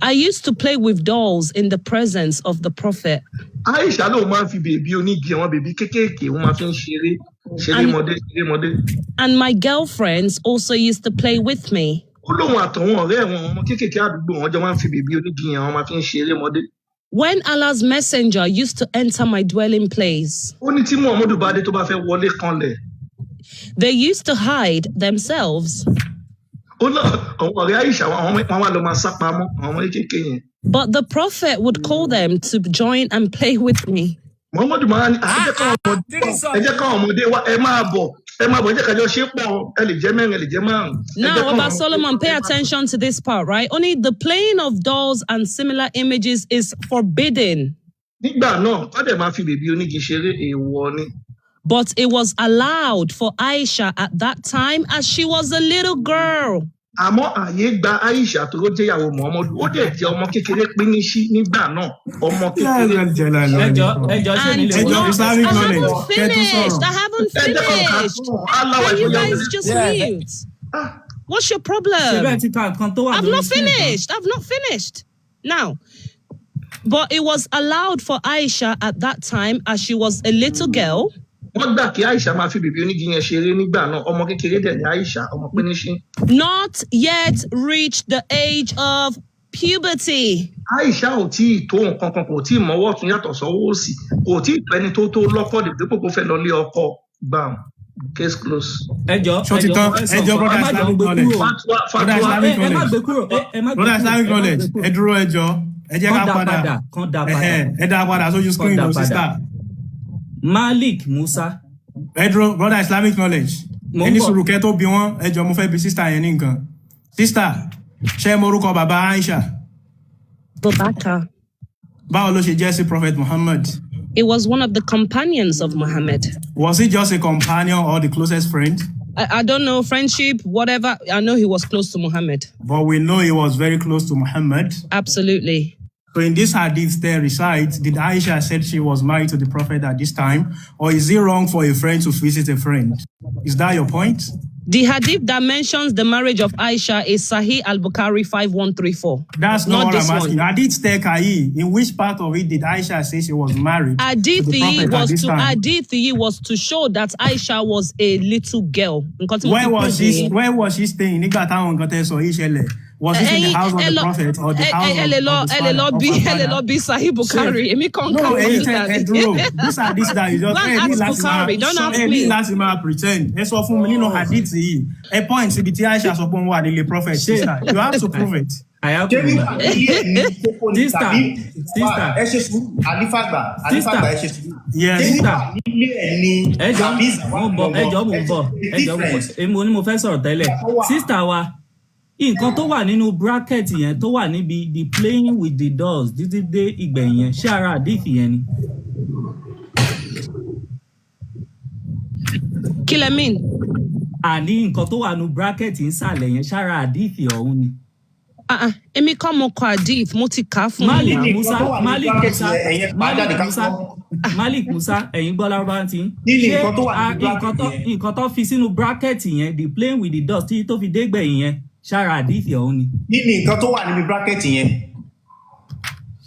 I used to play with dolls in the presence of the Prophet. Aisha lóun máa ń fi bèbí onígi, àwọn bèbí kéékèèké, wọn máa fi ń ṣeré ṣeré mọdé ṣeré mọdé. And my girlfriends also used to play with me. Ó lóun àtàwọn ọ̀rẹ́ wọn, ọmọ kéékèèké àdúgbò wọn, jọ máa ń fi bèbí onígi yẹn, wọn máa fi ń ṣeré mọdé. When Allah's messenger used to enter my dwelling place, Ó ní tí Muhammadu bá dé, tó bá fẹ́ wọlé kanlẹ̀, they used to hide themselves. Ó lọ àwọn ọ̀rẹ́ Aisha, àwọn ọmọ wọn wá lọ máa sá pamọ́, àwọn ọmọ kéékèèké yẹn. But the Prophet would call them to join and play with me. Muhammadu máa ní, "Ah, ẹ jẹ́ káwọn ọmọdé, ẹ jẹ́ káwọn ọmọdé wá, ẹ máa bọ̀, ẹ máa bọ̀, ẹ jẹ́ kájọ ṣe pọ̀, ẹ lè jẹ́ mẹ́rin, ẹ lè jẹ́ márùn-ún. Ẹ jẹ́ Now, káwọn Oba ọmọdé- Solomon, pay attention to this part, right? Only the playing of dolls and similar images is forbidden, Nígbà náà kọ́ dẹ̀ máa fi bèbí onígi ṣeré, èèwọ̀ ni. but it was allowed for Aisha at that time as she was a little girl. Àmọ́ àyè gba Aisha tó ló jẹ́ ìyàwó Muhammadu, ó dẹ̀ jẹ́ ọmọ kékeré píníṣí nígbà náà, ọmọ kékeré. Ẹjọ, ẹjọ, ṣé mi And lè Ẹjọ́, not, Islamic I knowledge, haven't kẹ́ tó finished. sọ̀rọ̀. I haven't Ẹ jẹ́ kàn ká finished. tún aláwà Can you ìfọyà. guys just mute? What's your Ṣe bẹ́ẹ̀ problem? ti ka nǹkan tó wà I've lórí not screen tán? finished. I've not finished. Now, but it was allowed for Aisha at that time as she was a little girl. Wọ́n gbà kí Aisha máa fi bèbí onígi yẹn ṣeré nígbà náà, ọmọ kékeré dẹ̀ ní Aisha, ọmọ píníṣí. Not yet reached the age of puberty. Aisha ò tí ì tó nǹkan kan, kò tí ì mọ́wọ́ ọ̀tún yàtọ̀ sọ́wọ́ òsì, kò tí ì pẹ́ni tó lọ́kọ dípò kó fẹ́ lọ lé ọkọ. Gbàm, case close. Ẹjọ, Ṣó ti ẹjọ, tán? mo fẹ́ sọ Ẹjọ́, nǹkan. brother Ẹ má jọ Islamic gbé knowledge. kúrò. Fatwa Brother fatwa. Islamic Ẹ má knowledge. gbé kúrò, ẹ má gbé Brother kúrò, Islamic ẹ má knowledge, gbé kúrò. ẹ dúró, ẹ jọ̀ọ́, ẹ jẹ́ Kán ká dá padà. padà, kán dá padà. Ẹhẹ́n, ẹ dá padà sójú Kán screen dá o, padà. sister. Malik Musa. Ẹ dúró, brother Islamic knowledge. Mo Ẹ ń ní bọ̀. sùúrù kẹ́ tó bí wọ́n. Ẹ jọ̀ọ́, mo fẹ́ bi sister yẹn ní nǹkan. Sister, ṣé ẹ mọ orúkọ bàbá Aisha? Abubakar. Báwo ló ṣe jẹ́ sí Prophet Muhammad? He was one of the companions of Muhammad. Was he just a companion or the closest friend? I don't know, friendship, whatever. I know he was close to Muhammad. But we know he was very close to Muhammad. Absolutely. So in this hadith there recites, did Aisha said she was married to the Prophet at this time? Or is it wrong for a friend to visit a friend? Is that your point? The hadith that mentions the marriage of Aisha is Sahih al-Bukhari 5134. That's not Not what this I'm asking. one. Hadith Tekai, in which part of it did Aisha say she was married to Hadith the yìí Prophet at was this to time? Hadith yìí was to show that Aisha was a little girl. Nǹkan tí mo Where fi was prove she? nìyẹn. Where was she staying? Nígbà táwọn nǹkan tẹ́ sọ yìí ṣẹlẹ̀. Was it in the Ẹ̀yin house of ẹ the lọ Prophet or the ẹ house ẹ lè of, lọ of his ẹ lè father? lọ Of bí her ẹ lè lọ father? bí Sahih Bukhari. Èmi kàn No, kà ẹ̀yin tẹ wọ́n ẹ dúró. These are this that you just Go ẹ and ní ask láti máa Bukhari. Don't ask ẹ ní me. láti máa pretend. Ẹ sọ fún mi nínú hadith yìí. Ẹ point síbi tí Aisha sọ pé òun wà nílé Prophet, Ṣé sister. You have to prove it. Ṣé Ayakunla. wíwà nílé ẹ̀ ní kókó ni Sister, tàbí sister, ẹ ṣe sùúrù, àlífàgbà, sister, àlífàgbà, ẹ ṣe sùúrù. Ṣé Yes. wíwà sister. nílé ẹ̀ ní Ẹjọ, tàbí mo ń bọ̀, ìzàwá ẹjọ, mo gangan? ń Ẹ bọ̀, ṣe ẹjọ, mo ń bọ̀. difference. Èmi ni mo fẹ́ sọ̀rọ̀ tẹ́lẹ̀. Tó wà. Sister wa, nǹkan tó wà nínú bracket yẹn, tó wà níbi the playing with the dolls títí dé ìgbẹ̀yìn yẹn, ṣé ara hadith yẹn ni? Kí lẹ mean? Àní nǹkan tó wà nínú bracket nsàlẹ̀ yẹn, ṣára hadith ọ̀hún ni? Ah, ah, èmi kọ́ mo kọ hadith, mo ti kà á fún yín Malik now. Nǹkan Musa, tó wà nínú Malik bracket Musa, yẹn, ẹ̀yẹn pa Malik jáde ká Musa, gbọ́. Malik Musa, ẹ̀yin gbọ́ lárúbáwá tí ń. Kí ni Ṣé nǹkan tó wà a- nínú nǹkan bracket tó yẹn? Nǹkan tó fi sínú bracket yẹn, the playing with the dolls títí tó fi dé gbẹ̀yìn yẹn, ṣára hadith ọ̀hún ni? Kí ni nǹkan tó wà níbi bracket yẹn?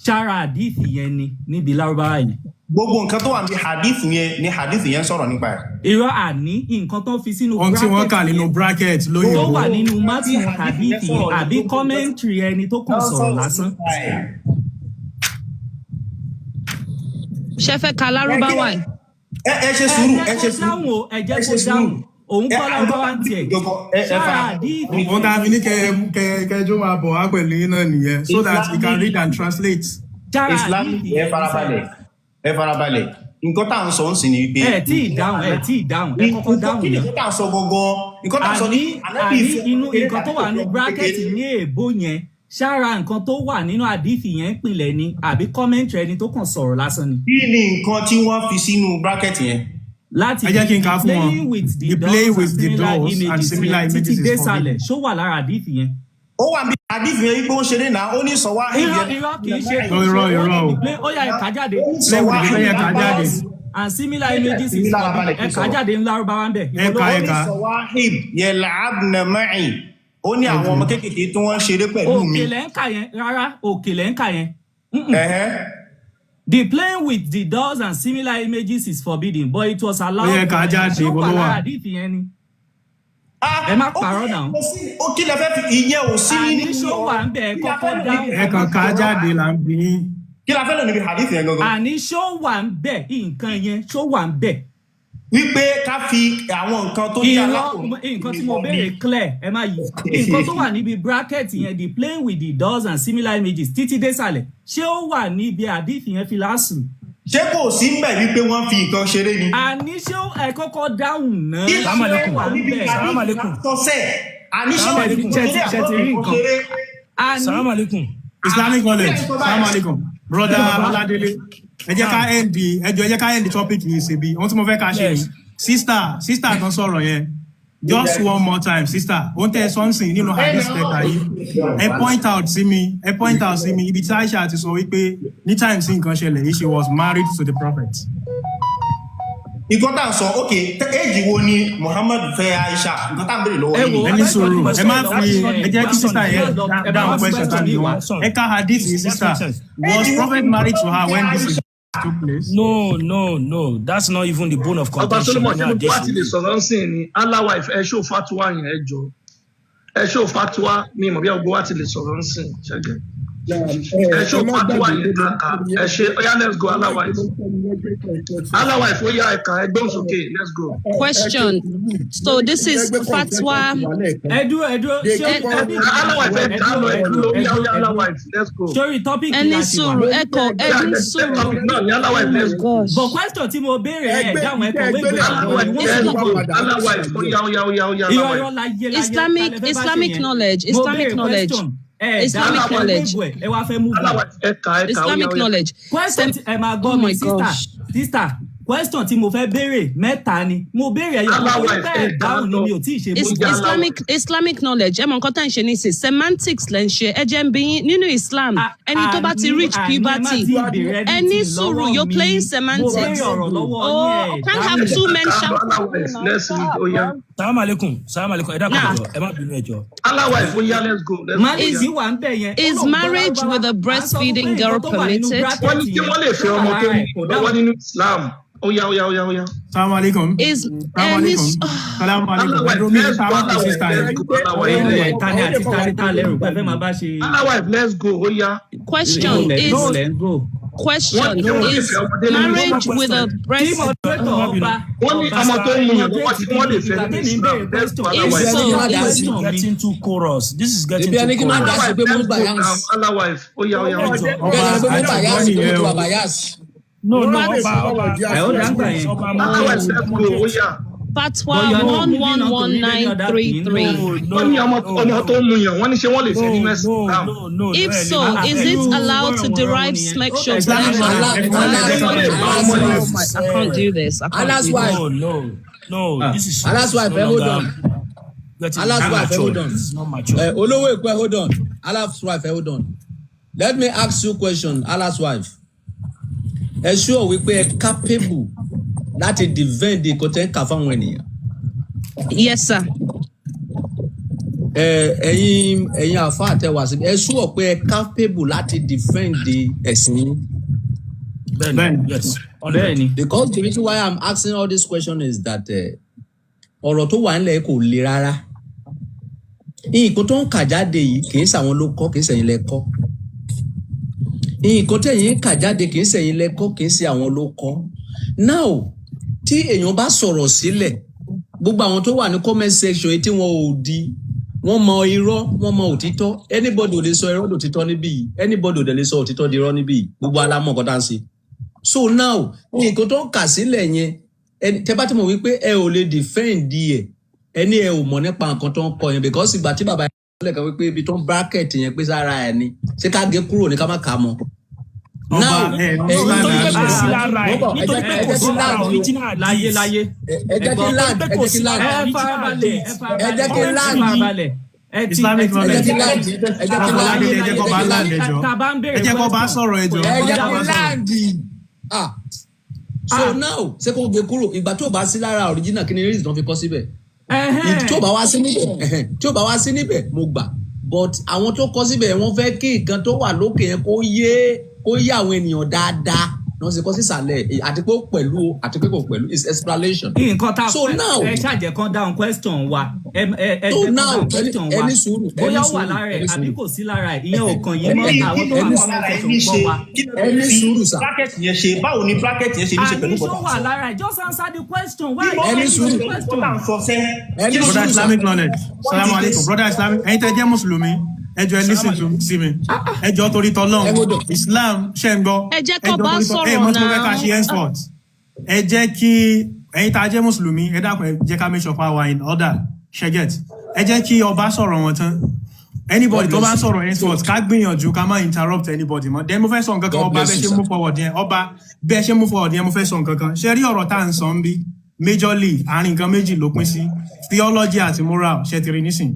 Ṣára hadith yẹn ni níbi lárúbáwá yẹn? Gbogbo nǹkan tó wà níbi hadith yẹn ni hadith yẹn ń sọ̀rọ̀ nípa ẹ̀. Irọ́, àní nǹkan tó fi sínú Ohun tí wọ́n bracket kà nínú yẹn bracket tó lóyìnbó. wà nínú Gbogbo nǹkan tí mátìn hadith yẹn hadith yẹn sọ̀rọ̀ ní àbí gbogbo nǹkan tí commentary ẹni tó kàn wọ́n sọ̀rọ̀ sọ̀rọ̀ lásán. nípa ẹ̀. Ṣé fẹ́ ka Ẹ kí lárúbáwá ẹ̀? ẹ ṣe Ẹ sùúrù, jẹ́ ẹ kó ṣe sùúrù, dáhùn o, ẹ jẹ́ ẹ kó ṣe sùúrù. dáhùn. Òun Ẹ kọ́ lárúbáwá ń tiẹ̀. ẹ ẹ Ṣára fara àdíìsì Ohun tá a fi ní kẹ kẹjọ máa bọ̀ wá pẹ̀lú yín náà nìyẹn, so that he can read and translate. Ṣára Islamic àdíìsì ẹ yẹn ní sẹ́. farabalẹ̀, ẹ farabalẹ̀. Nǹkan tá à ń sọ ń sìn ni wípé Ẹ tí ì dáhùn, ẹ tí ì dáhùn, ẹ kọ́kọ́ dáhùn kí ni náà. nǹkan tá à ń sọ gangan? Nǹkan tá à ń sọ ní Àní Ànábì àní fẹ́ inú ọmọ kékeré nǹkan tó tàbí wà kò nínú fẹ́ ọmọ bracket kékeré? ní èèbó yẹn, ṣára nǹkan tó wà nínú àdíìsì yẹn ń pinlẹ̀ ni, àbí comment ẹni tó kàn sọ̀rọ̀ lásán ni? Kí ni nǹkan tí wọ́n fi sínú bracket yẹn? Láti Ẹ jẹ́ kí n kà á fún wọn. playing with the The play dolls and with the similar dolls and images similar yẹn títí images is dé sàlẹ̀, forbidden. ṣó wà lára àdíìsì yẹn? Ó wà ní àdíìsì yẹn wípé ó ń ṣeré náà, ó ní sọ wá. Irọ́, irọ́, kì í ṣe, No, kì í ṣe. irọ́, Ó ní irọ́ o. the play, ó yá, ẹ kà á jáde. Ó ní sọ Play wá with the Playing ẹ with kà á the jáde. dolls and similar images Èmi is lára forbidden. balẹ̀ kí Ẹ n kà á sọ̀rọ̀. jáde ní lárúbáwá ń bẹ̀. Ẹ Ibo ló kà, wà? ẹ Ó ní kà. sọwáhìb yẹlàbnà mẹ́rin, ó ní àwọn ọmọ kéékèèké tí wọ́n ń ṣeré pẹ̀lú mi. Òkè lẹ́ ń kà yẹn, rárá, òkè lẹ́ ń kà yẹn. Ẹ̀hẹ́. The playing with the dolls and similar images is forbidden, but it was Ó allowed. yẹ kà á jáde, Ṣó ibo wà ló wà? lára àdíìsì yẹn ni? Ah, Ẹ má ó parọ́ náà. kò sí, ó kí lẹ fẹ́ fi ìyẹn ò sí Àní nínú ṣó wà ń bẹ̀, ẹ kí la kọ́kọ́ fẹ́ lò dáhùn. níbi Ẹ kàn kà á jáde là ń bí yín. Kí la fẹ́ lò níbi hadith yẹn gangan? Àní ṣó wà ń bẹ̀, nǹkan yẹn, ṣó wà ń bẹ̀? Wípé ká fi àwọn nǹkan tó jẹ́ Irọ́, alákòóso nǹkan tí mo béèrè clear, ẹ má yí. Nǹkan tó wà níbi bracket yẹn, the playing with the dolls and similar images títí désàlẹ̀, ṣé ó wà níbi àdíìsì yẹn fi lásù? Ṣé kò sí ń bẹ̀ wípé wọ́n fi nǹkan ṣeré ni? Àní ṣé ẹ kọ́kọ́ dáhùn náà, Kí la ṣé ó fẹ́ wà lò ń níbi bẹ̀? Salaam hadith alaikum. lásán? Àní ṣé Salaam wọ́n fi alaikum. nǹkan ṣeré Ṣé ti àbọ̀ rí nǹkan nǹkan? ṣeré? Àní Salaam alaikum. Islamic College, salaam alaikum. Brother Ọládélé, ẹ jẹ́ ká end the, ẹ jọ̀ọ́, ẹ jẹ́ ká end the topic yìí síbi. Ohun tí mo fẹ́ ká ṣe Yes. ni, sister kan sọ̀rọ̀ yẹn. Just one more time, sister. Ohun tẹ́ ẹ sọ ń sìn nínú hadith tẹ̀ka yìí. Ẹ point out sí mi, ẹ point out sí mi ibi tí Aisha ti sọ wípé ní time sí nǹkan ṣẹlẹ̀ yìí, she was married to the prophet. Nǹkan tá à ń sọ, ok, éèjì wo ni Muhammad fẹ́ Aisha? Nǹkan tá à ń béèrè lọ́wọ́ Ẹ yìí wo, Ẹ nìyẹn. ní sùúrù, ẹ má fi, ẹ jẹ́ kí sister yẹn ẹ bá dáhùn wá question question tá mi ní wá. wọn. Ẹ ká hadith yìí, sister. Was prophet married to her when this took place? No, no, no. That's not even the bone of Ọba contention. Solomon, ṣé Nínú gbogbo wa ti lè àdéhùn. sọ̀rọ̀ ń sìn ni? Allah wife, ẹ ṣó fatuwa yẹn, ẹ jọ, ẹ ṣó fatuwa mi ìmọ̀ bí gbogbo wa ti lè sọ̀rọ̀ ń sìn ṣẹ́gẹ̀. Ẹ ṣó Ẹ má fatuwa gbàgbé yẹn kàkà, ẹ ṣe. Oya, let's go, Allah wife. Allah wife, ó yá, ẹ̀ka ẹgbẹ́ òsókè, let's go. Question. So this is fatwa. Ẹ dúró, ẹ dúró, ṣé Ẹ- topic Allah wife, ẹ ẹ ká lọ, dúró, ẹ ẹ dúró, dúró, ó ẹ yá, ó dúró, yá, ẹ Allah dúró. wife, let's go. Sórí topic Ẹni la ṣì wà. sùúrù, ẹ kọ, ẹ ní sùúrù. Topic náà ni, Allah wife, let's go. But question tí mo béèrè, ẹ Ẹgbẹ́ dáhùn, ẹ kọ̀wé ẹgbẹ́ ìgbé Allah àwọn wife, ìwọ́n let's sì go. Allah wife, ó yá, ó yá, ó yá, ó yá, Irọ́, Allah irọ́, wife. láyé láyé Islamic ta lẹ fẹ́ bá ṣe Islamic yẹn? knowledge, Mo Islamic béèrè knowledge, question, ẹ Islamic dáhùn, ẹ wé knowledge, ìbò ẹ, ẹ wá fẹ́ move Allah on. wife, ẹ kà, ẹ kà, ó yá, Islamic ó yá. knowledge. Question tí ẹ máa gbọ́ Oh mi, my sister, gosh. sister, question tí mo fẹ́ béèrè mẹ́ta ni mo béèrè, ẹyọ kan Allah torí wife, pé ẹ ẹ kà á dáhùn ni lọ. mi ò tí ì ṣe Is, move on. Allah Islamic wife. Islamic knowledge, ẹ mọ nǹkan tá à ń ṣe nísìn, semantics lẹ ń ṣe. Ẹ jẹ́ ń bí yín nínú Islam, ẹni tó bá ti Àní reach àní ẹ má puberty, tí ì béèrè ẹ ní anything sùúrù, lọ́wọ́ you're mi. playing Mo béèrè semantics. ọ̀rọ̀ lọ́wọ́ Oh, yín, ẹ can't have dáhùn. two men Ẹ kà á lọ, shouting. Allah wife, let's read, ó yá. Salaam alaikum. Salaam alaikum. Ẹ dákun, Now, ẹ jọ̀ọ́. Ẹ má bínú, ẹ jọ̀ọ́. Allah wife, ó yá, let's go, let's go, ó Malik yá. wà ń bẹ̀ yẹn, ó is lóun gbọ́ marriage lárúbáwá. with a À ń sọ fún pé breastfeeding nǹkan girl tó wà nínú permitted? Wọ́n ní bracket kí yẹn, wọ́n lè ṣó fẹ́ wà ọmọ tó lára ń ẹ̀? Kò lọ́wọ́ dáhùn. nínú Islam. Ó yá, ó yá, ó yá, ó yá. Salaam alaikum. Is Salaam any alaikum. Salaam alaikum. Allah Ẹ wife, dúró, mi ní let's go, sáwọn Allah kò wife, sister let's yẹn. go, Allah wife, Ẹ let's go. tani àti tani tá lẹ́rù pé ẹ fẹ́ máa bá ṣe? Allah wife, let's go, ó yá. Question Ibo lẹ̀ is ibo lẹ̀ ń go? Question Wọ́n ní wọ́n lè is fẹ́ ọmọdé nínú marriage with a Tí breast moderator ọba Wọ́n ní ọba ọmọ tó ń muyàn lọ́wọ́ moderate tí wọ́n lè fẹ́ ìgbà nínú tẹ́mi ń Islam. béèrè Let's go, question, Allah If wife. Ibi so, ẹni kí má dá is This sí. is getting too chorus. This is getting Ibi too ẹni kí má dá chorus. sí Allah pé wife, mo ń let's go bias. now. Allah wife, ó yá, ó yá, ó Ẹ yá. jọ̀ọ́. Ọba Bẹ́ẹ̀ ni pé mo ń àjọgbọ́n bias, pé mo nìyẹn ti o. wà bias. No, no, ọba, ọba, Ẹ ó dàgbà yẹn. ọba Allah wife, let's go, ó yá. Fatwa But you are not one moving one on to one read any nine other three thing. three. No, Wọ́n ní no, ọmọ no, ọmọ tó no. ń muyàn, wọ́n ní ṣé wọ́n lè fẹ́ No, nínú ẹ̀sìn no, Islam. no, no. If Ẹ lè so, má is ẹ it lè allowed to Wọ̀rọ̀wọ̀rọ̀ derive nìyẹn. sexual Islamic pleasure? Allah knowledge, ẹ fi wọ́n lẹ̀, Allah jẹ́ kán Wọ́n lè bẹ̀rẹ̀. bá ọmọ Allah's yẹn wife. Oh my, I can't do this. I can't Allah's do this. wife. No, no, no. This Allah's is wife, no ẹ hold longer on. getting Allah's wife, ẹ hold mature. on. This is not mature. Olówó Èkó, ẹ hold on. Allah's wife, ẹ hold on. Let me ask you question, Allah's wife. Ẹ sure wípé ẹ capable láti defend nǹkan tẹ́ ń kà fáwọn ènìyàn? Yes, sir. Ẹ ẹ̀yin àfa àtẹwà síbi, ẹ sure pé ẹ capable láti defend ẹ̀sìn yín? Bẹ́ẹ̀ni, Bẹ́ẹ̀ni. yes. Bẹ́ẹ̀ ni. Because the reason why I'm asking all this question is that ọ̀rọ̀ tó wà nílẹ̀ kò le rárá. Nǹkan tó ń kà jáde yìí kì í ṣàwọn ló kọ́, kì í ṣẹ̀yin lẹ kọ́. Nǹkan tẹ̀yin ń kà jáde kì í ṣẹ̀yin lẹ kọ́, kì í ṣe àwọn ló kọ́. Now, tí èèyàn bá sọ̀rọ̀ sílẹ̀ Gbogbo àwọn tó wà ní comment section yìí tí wọn ò di, wọ́n mọ irọ́, wọ́n mọ òtítọ́. Anybody ò lè sọ irọ́ dòtítọ́ níbí yìí, anybody ò dẹ̀ lè sọ òtítọ́ di irọ́ níbí yìí. Gbogbo alámọ̀ nǹkan tá à ń ṣe. So now, nǹkan tó ń kà sílẹ̀ yẹn, tẹ bá ti mọ̀ wípé ẹ ò lè defend ẹ̀, ẹni ẹ ò mọ̀ nípa nǹkan tó ń kọ yẹn, because ìgbà tí bàbá yẹn lẹ́ẹ̀kan wípé ibi tó ń bracket yẹn pé sára ẹ̀ ni, ṣé ká gé kúrò ní ká má kà á mọ́? Ọba Now, ẹ ẹ̀yin Nítorí pé kò sí understand. lára ẹ̀, Mo bọ̀, ẹ nítorí jẹ́ pé ẹ kò jẹ́ sí kí lára land o. original Láyé hadith. láyé. Ẹ jẹ́ kí Nítorí land, pé ẹ kò jẹ́ kí sí land. lára Ẹ original farabalẹ̀, ẹ hadith. Ẹ jẹ́ kí farabalẹ̀, ẹ land. farabalẹ̀. Ẹ ti ẹ Islamic ti Ẹ jẹ́ knowledge. kí land, ẹ jẹ́ kí land, Afọlábí, ẹ jẹ́ ẹ kó jẹ́ bá kí land, land. ẹ jọ̀ọ́. Tá a bá ń Ẹ béèrè jẹ́ kó bá question, sọ̀rọ̀, ẹ kò jọ̀ọ́. yẹ Ẹ kó jẹ́ dá kí wa sọ̀rọ̀. land. Ah, so now, ṣé kó gbé kúrò? Ìgbà tó bá sí lára original, kí ni reason tó fi kọ síbẹ̀? Tí ò bá wá sí níbẹ̀, ẹ̀hẹ́n, tí ò bá wá sí níbẹ̀, mo gbà, but àwọn tó kọ síbẹ̀, wọ́n fẹ́ kí nǹkan tó wà lókè yẹn kó yé àwọn ènìyàn dáadáa ní wọ́n sì kọ sísàlẹ̀, àti pé ó pẹ̀lú, àti pé kò pẹ̀lú, is explanation. Nǹkan tá a So now, ẹ ṣàjẹ́ kan dáhùn question wa. Ẹ so jẹ́ kan now, dáhùn ẹni question wa. ẹni sùúrù, ẹni Bóyá ó wà sùúrù, lára ẹ̀ ẹni àbí sùúrù. kò sí lára ẹ̀, ìyẹn ò kàn yín mọ́. Kí Àwọn kí tó wà ló ní wà lára comment ẹ̀ section ní gbọ́ ṣe wa. Kí ló Ẹni fi sùúrù sà. bracket yẹn ṣe? Báwo ni bracket yẹn ṣe ní ṣe pẹ̀lú Àní ṣó nǹkan tá à ń wà sọ? lára ẹ̀? Just answer the question. Why Kí are ló you Ẹni ní ṣe sùúrù. asking the pẹ̀lú nǹkan question? tá à ń sọ sẹ́? Ẹni Kí ló Brother sùúrù sà. Islamic knowledge. What Salamu is alaikum. this? Brother Islamic, ẹ̀yin tẹ́ jẹ́ Mùsùlùmí, ẹ jọ̀ọ́, ẹ listen to sí mi. Ẹ jọ̀ọ́, torí tỌlọ́run. Ẹ gbọ́dọ̀. Islam ṣe ń gbọ́. Ẹ jẹ́ Ẹ kó jọ̀ọ́ bá torí tọ́ ẹ sọ̀rọ̀ mọ̀ tí mo fẹ́ ká náà. ṣe henceforth. Ẹ jẹ́ kí ẹ̀yin tá a jẹ́ Mùsùlùmí, ẹ dákun, ẹ jẹ́ ká make sure pa wà in order. Ṣé ẹ get? Ẹ jẹ́ kí ọba sọ̀rọ̀ wọn tán. Anybody God tó bá bless you. sọ̀rọ̀ henceforth, ká gbìyànjú ká má interrupt anybody mọ́. Then mo fẹ́ sọ nǹkan kan, God ọba, bless bẹ́ẹ̀ you, ṣe sir. move forward yẹn, ọba, bẹ́ẹ̀ ṣe move forward yẹn, mo fẹ́ sọ nǹkan kan. Ṣé rí ọ̀rọ̀ tá à ń sọ ń bí? Majorly, àárín nǹkan méjì ló pín sí: theology àti moral. Ṣe ti rí nísìn?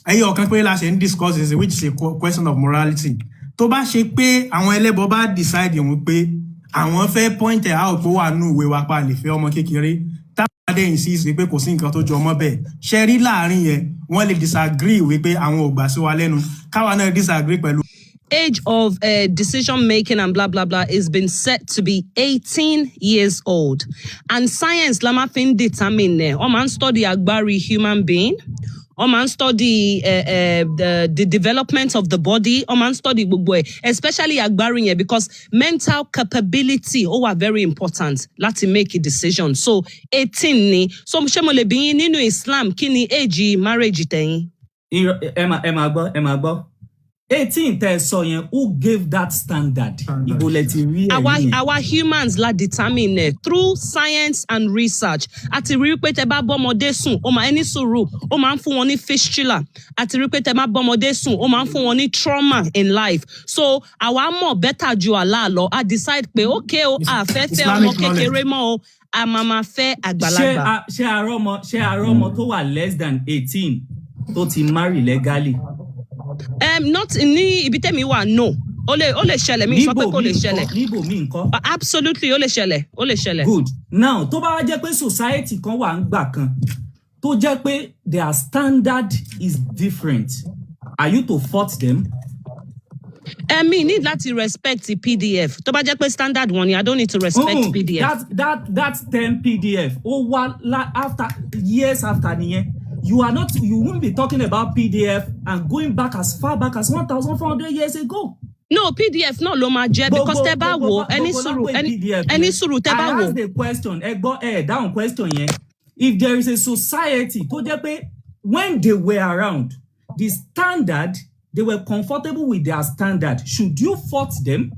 Ẹyọ ọ̀kan pé la ṣe ń discuss is, which is a question of morality. Tó bá ṣe pé àwọn ẹlẹ́bọ bá decide òun pé àwọn fẹ́ point out pé ó wà nínú ìwé wa pa lè fẹ́ ọmọ kékeré, táwọn adé insist pé kò sí nǹkan tó jọ mọ́ bẹ́ẹ̀, ṣe rí láàrin yẹn, wọ́n lè disagree wípé àwọn ò gbà sí wa lẹ́nu, káwa náà disagree pẹ̀lú Age of decision making and blah blah blah is been set to be 18 years old, and science la máa fi ń determine ẹ̀. Wọ́n máa ń study agbárí human being, wọ́n máa ń study the development of the body, wọ́n máa ń study gbogbo ẹ̀, especially agbárí yẹn, because mental capability ó wà very important láti make a decision. So 18 ni. So ṣé mo lè bí yín, nínú Islam, kí ni age marriage tẹ̀yìn? Ẹ máa gbọ́, ẹ máa gbọ́. 18 tẹ́ ẹ sọ yẹn, who gave that standard? Ibo lẹ ti rí Our ẹ̀rí yẹn? Our humans la determine ẹ through science and research. Àti rí pé tẹ bá bọ́mọdé sùn, ó máa ẹni sùúrù, ó máa ń fún wọn ní fistula. Àti rí pé tẹ bá bọ́mọdé sùn, ó máa ń fún wọn ní trauma in life. So àwa mọ̀ better ju Allah lọ. A decide pé okay o, a fẹ́ fẹ́ ọmọ Islamic knowledge. kékeré mọ́ o, a máa ma fẹ́ Ṣé àgbàlagbà. Ṣé arọ́mọ tó wà less than 18 tó ti marry legally? Not ní ibi tẹ́mi wà, no. Ó lè ṣẹlẹ̀, mi sọ pé Níbò kò lè míì ńkọ́? ṣẹlẹ̀. Níbò míì ńkọ́? Absolutely, ó lè ṣẹlẹ̀, ó lè ṣẹlẹ̀. Good. Now, tó bá wá jẹ́ pé society kan wà ń gbà kan tó jẹ́ pé their standard is different, are you to fault them? Mi need láti respect the PDF. Tó bá jẹ́ pé standard wọn ni, I don't need to respect PDF. That 10 PDF ó wá after years after nìyẹn. You are not, you won't be talking about PDF and going back as far back as 1,400 years ago. No, PDF náà ló máa jẹ́, because tẹ́ bá wò, ẹni sùúrù, ẹni sùúrù, tẹ́ bá I wò. ask the question, ẹ gbọ́, ẹ dáhùn question yẹn. If there is a society tó jẹ́ pé when they were around, the standard, they were comfortable with their standard, should you fault them?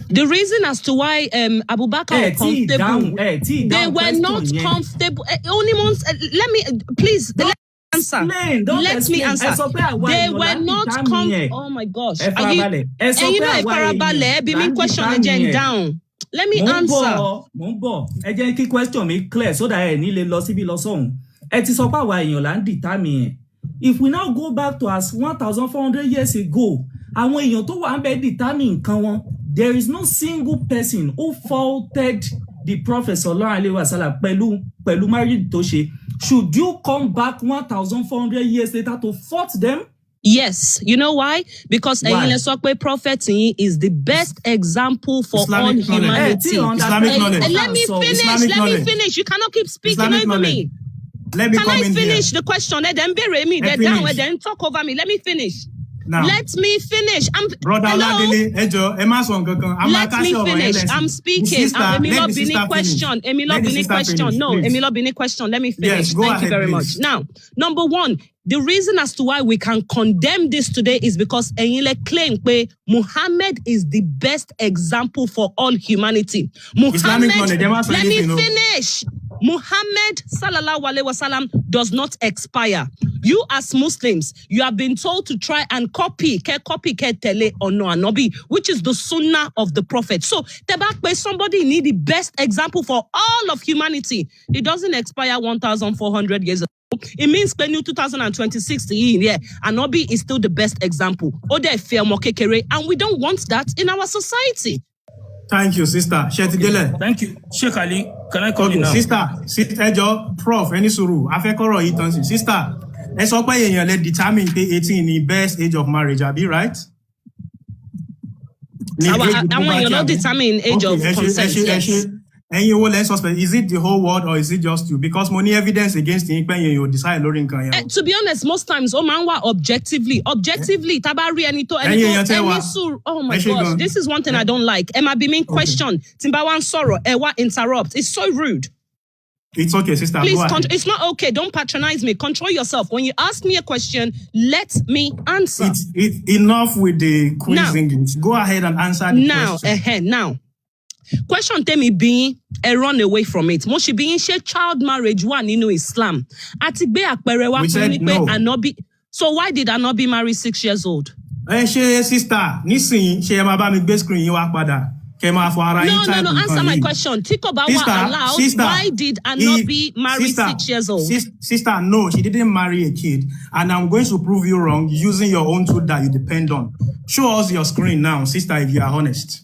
The reason as to why Abubakar Ẹ tí ì dáhùn, comfortable, ẹ tí ì they dáhùn were question not yẹn. comfortable. Only once, let me please let me answer. Explain, don't Let me explain. answer. Ẹ sọ pé àwa They èèyàn were là ń not determine com. ẹ̀. Oh my gosh. Ẹ Are you? farabalẹ̀. Ẹ sọ Ẹ̀yin pé náà ẹ àwa farabalẹ̀, ẹ èèyàn bí là mi ń question, ẹ determine jẹ́ n ẹ̀. down. Let me Mò ń answer. bọ̀, mò ń bọ̀. Ẹ jẹ́ kí question mi clear so that ẹ ní lè lọ síbi lọ sọ́hùn. Ẹ ti sọ pé àwa èèyàn là ń determine ẹ̀. If we now go back to as 1,400 years ago, àwọn èèyàn tó wà ń bẹ determine nǹkan wọn, there is no single person who faulted the Prophet sallallahu alaihi wasallam pẹ̀lú marriage tó ṣe. Should you come back 1,400 years later to fault them? Yes, you know why? Because Why? ẹ̀yin lẹ sọ pé prophet yín is the best example for Islamic all knowledge. Ẹ tí humanity. understand Islamic knowledge. Let me sọ. finish. Islamic Let me knowledge. finish. You cannot keep speaking Islamic over knowledge. me. Let me Can come I in here. finish the question? Ẹ dẹ̀ ń béèrè mi, Ẹ dẹ̀ dáhùn, ẹ finish. dẹ̀ ń talk over me. Let me finish. Now, Let me finish. I'm Brother hello. Oladele, ẹ jọ̀ọ́, ẹ má sọ nǹkan kan. A máa Let me kásẹ̀ ọ̀rọ̀ yẹn finish. lẹ́sìn. I'm The speaking. sister, Èmi let ló the bí ní sister finish. question. Èmi ló Let the bí ní sister question. finish, No, please. èmi ló bí ní question. Let me finish. Yes, go Thank you ahead, very much. please. Now, number one, the reason as to why we can condemn this today is because ẹ̀yin lẹ claim pé Muhammad is the best example for all humanity. Islamic Muhammad, knowledge, ẹ má sọ let me anything o. finish. Muhammad sallallahu alaihi wasallam does not expire. You as Muslims, you have been told to try and copy, kẹ́ copy, kẹ́ tẹ̀lé ọ̀nà Ànábì, which is the sunnah of the prophet. So, tẹ́ bá pé somebody need the best example for all of humanity. It doesn't expire 1,400 years ago. It means pé ní 2026 yìí, yeah, Ànábì is still the best example. Ó dẹ̀ fẹ́ ọmọ kékeré, and we don't want that in our society. Thank you, sister. Ṣé ti délẹ̀? Thank you. Sheikh Ali, can I come Okay, in now? sister, ẹ jọ̀ọ́, prof, ẹ ní sùúrù, a fẹ́ kọ́rọ̀ yìí tán sí. Sister, ẹ sọ pé èèyàn lè determine pé 18 ni best age of marriage, àbí right? Ní age Àwọn puberty, èèyàn ló àbí? determine age Okay, of ẹ ṣe, ẹ consent, ṣe, ẹ yes. ṣe. Ẹ̀yin wo lẹ ń suspect? Is it the whole world or is it just you? Because mo ní evidence against yín pé ẹ̀yin ò decide lórí nǹkan yẹn o. To be honest, most times ó máa ń wà objectively. Objectively, tá a bá rí ẹni tó ẹni Ẹ̀yin tó èèyàn tẹ́ ẹni wá. sùúrù. Oh my Ẹ ṣe gosh, gan. this is one thing I don't like. Ẹ máa bí mi Okay. question. Tí n bá wá ń sọ̀rọ̀, ẹ wá interrupt. It's so rude. It's okay, sister. Please, Go ahead. it's not okay. Don't patronize me. Control yourself. When you ask me a question, let me answer. It's enough with the quiz Now, English. Go ahead and answer the now, question. now. Question tèmi bí yín, ẹ run away from it. Mo ṣì bí yín, ṣé child marriage wà nínú Islam? A ti gbé àpẹẹrẹ wá We fún said yín pé no. Ànábì. So why did Ànábì marry 6 years old? Ẹ ṣe, sister, nísìnyí ṣe ẹ máa bá mi gbé screen yín wá padà kẹ máa fọ ara yín No, no, type no. nǹkan Answer my yìí. question. Tí kò bá wà Sister, allowed, sister, why did Ànábì marry sister, 6 years old? Sister, no, she didn't marry a kid, and I'm going to prove you wrong using your own tool that you depend on. Show us your screen now, sister, if you are honest.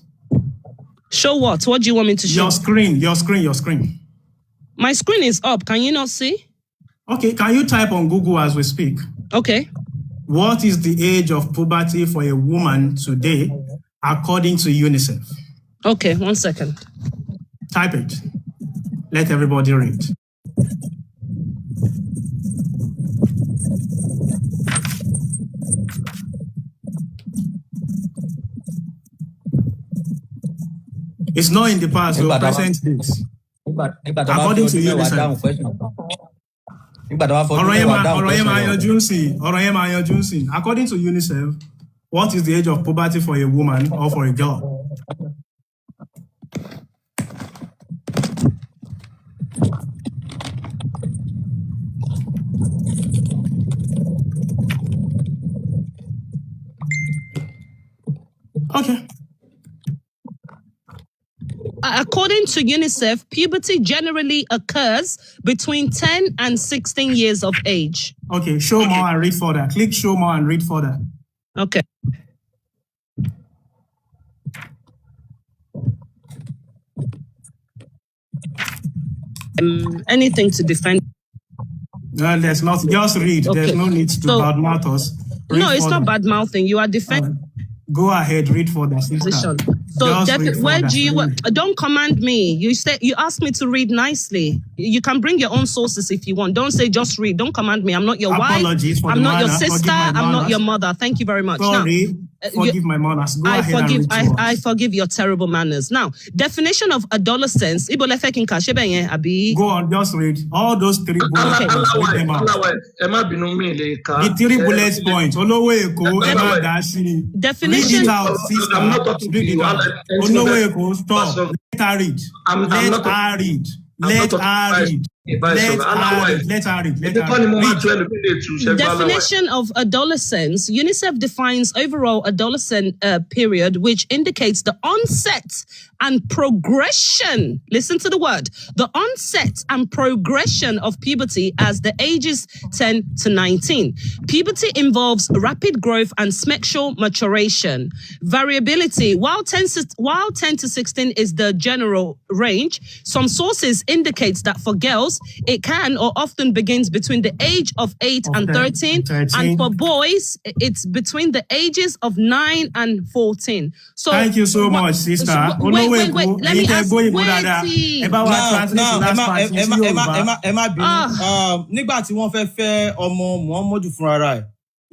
Show what? What do you want me to show? Your screen, your screen, your screen. My screen is up. Can you not see? Okay, can you type on Google as we speak? Okay. What is the age of puberty for a woman today, according to UNICEF? Okay, one second. Type it. Let everybody read. It's not in the past, so Nígbà tá a bá present days. Nígbà tá a bá fi According to ọdún 10 UNICEF. dáhùn question kan. Nígbà tá a bá fọdún Ọ̀rọ̀ yẹn 10 máa dáhùn ọ̀rọ̀ yẹn question máa yẹn. yanjú sí, ọ̀rọ̀ yẹn máa yanjú sí. According to UNICEF, what is the age of puberty for a woman or for a girl? Okay. According to UNICEF, puberty generally occurs between 10 and 16 years of age. Okay, show more and read further. Click show more and read further. Okay. Anything to defend? No, there's not. Just read. There's Okay. no need to So, badmouth us. Read no, it's not further. bad mouthing. You are defending. Go ahead, read further, sister. Position. So Just read where further. do you don't command me? You say you ask me to read nicely. You can bring your own sources if you want. Don't say just read. Don't command me. I'm not your wife. Apologies for I'm the not your manner. Forgive sister. my I'm not your manners. mother. Thank you very much. Now, Sorry, forgive my manners. Go I ahead and forgive read to I us. forgive your terrible manners. Now, definition of adolescence. Ibo lẹ fẹ́ kí n kà, ṣé bẹ́ẹ̀ yẹn àbí? Go on, just read all those three bullet Okay. points. Read them out. Aláwa, ẹ má bínú, mi lè kà. The three bullet points. Olówó Èkó, ẹ má dá sí i. Read Definition. it out, sister. I'm not talking to Read it you. out. Olówó Èkó, stop. Let her read. I'm Let not her read. I'm Let not talking her about read. ìbá Let ìsọ̀rọ̀. her read. Let her read. Let Èmi kọ́ her ni mo máa read. tú, ẹlòmíì lè tú ṣẹgbẹ́ aláwa. Definition of adolescence. UNICEF defines overall adolescent period, which indicates the onset and progression. Listen to the word: the onset and progression of puberty as the ages 10 to 19. Puberty involves rapid growth and sexual maturation. Variability: while 10 to 16 is the general range, some sources indicate that for girls, it can or often begins between the age of 8 Of and 10 13, and 13. and for boys, it's between the ages of 9 and 14. So, Thank you so much, sister. So, wait, Olówó wait, wait. Èkó, Let ẹ̀yin me tẹ́ ask. gbóyìnbó dáadáa. Ẹ bá wa Now translate now the ẹ last má part ẹ sí má ẹ má ẹ Yorùbá. má ẹ má bínú. Ah. Nígbà tí wọ́n fẹ́ fẹ́ ọmọ Muhammadu fúnra ẹ̀,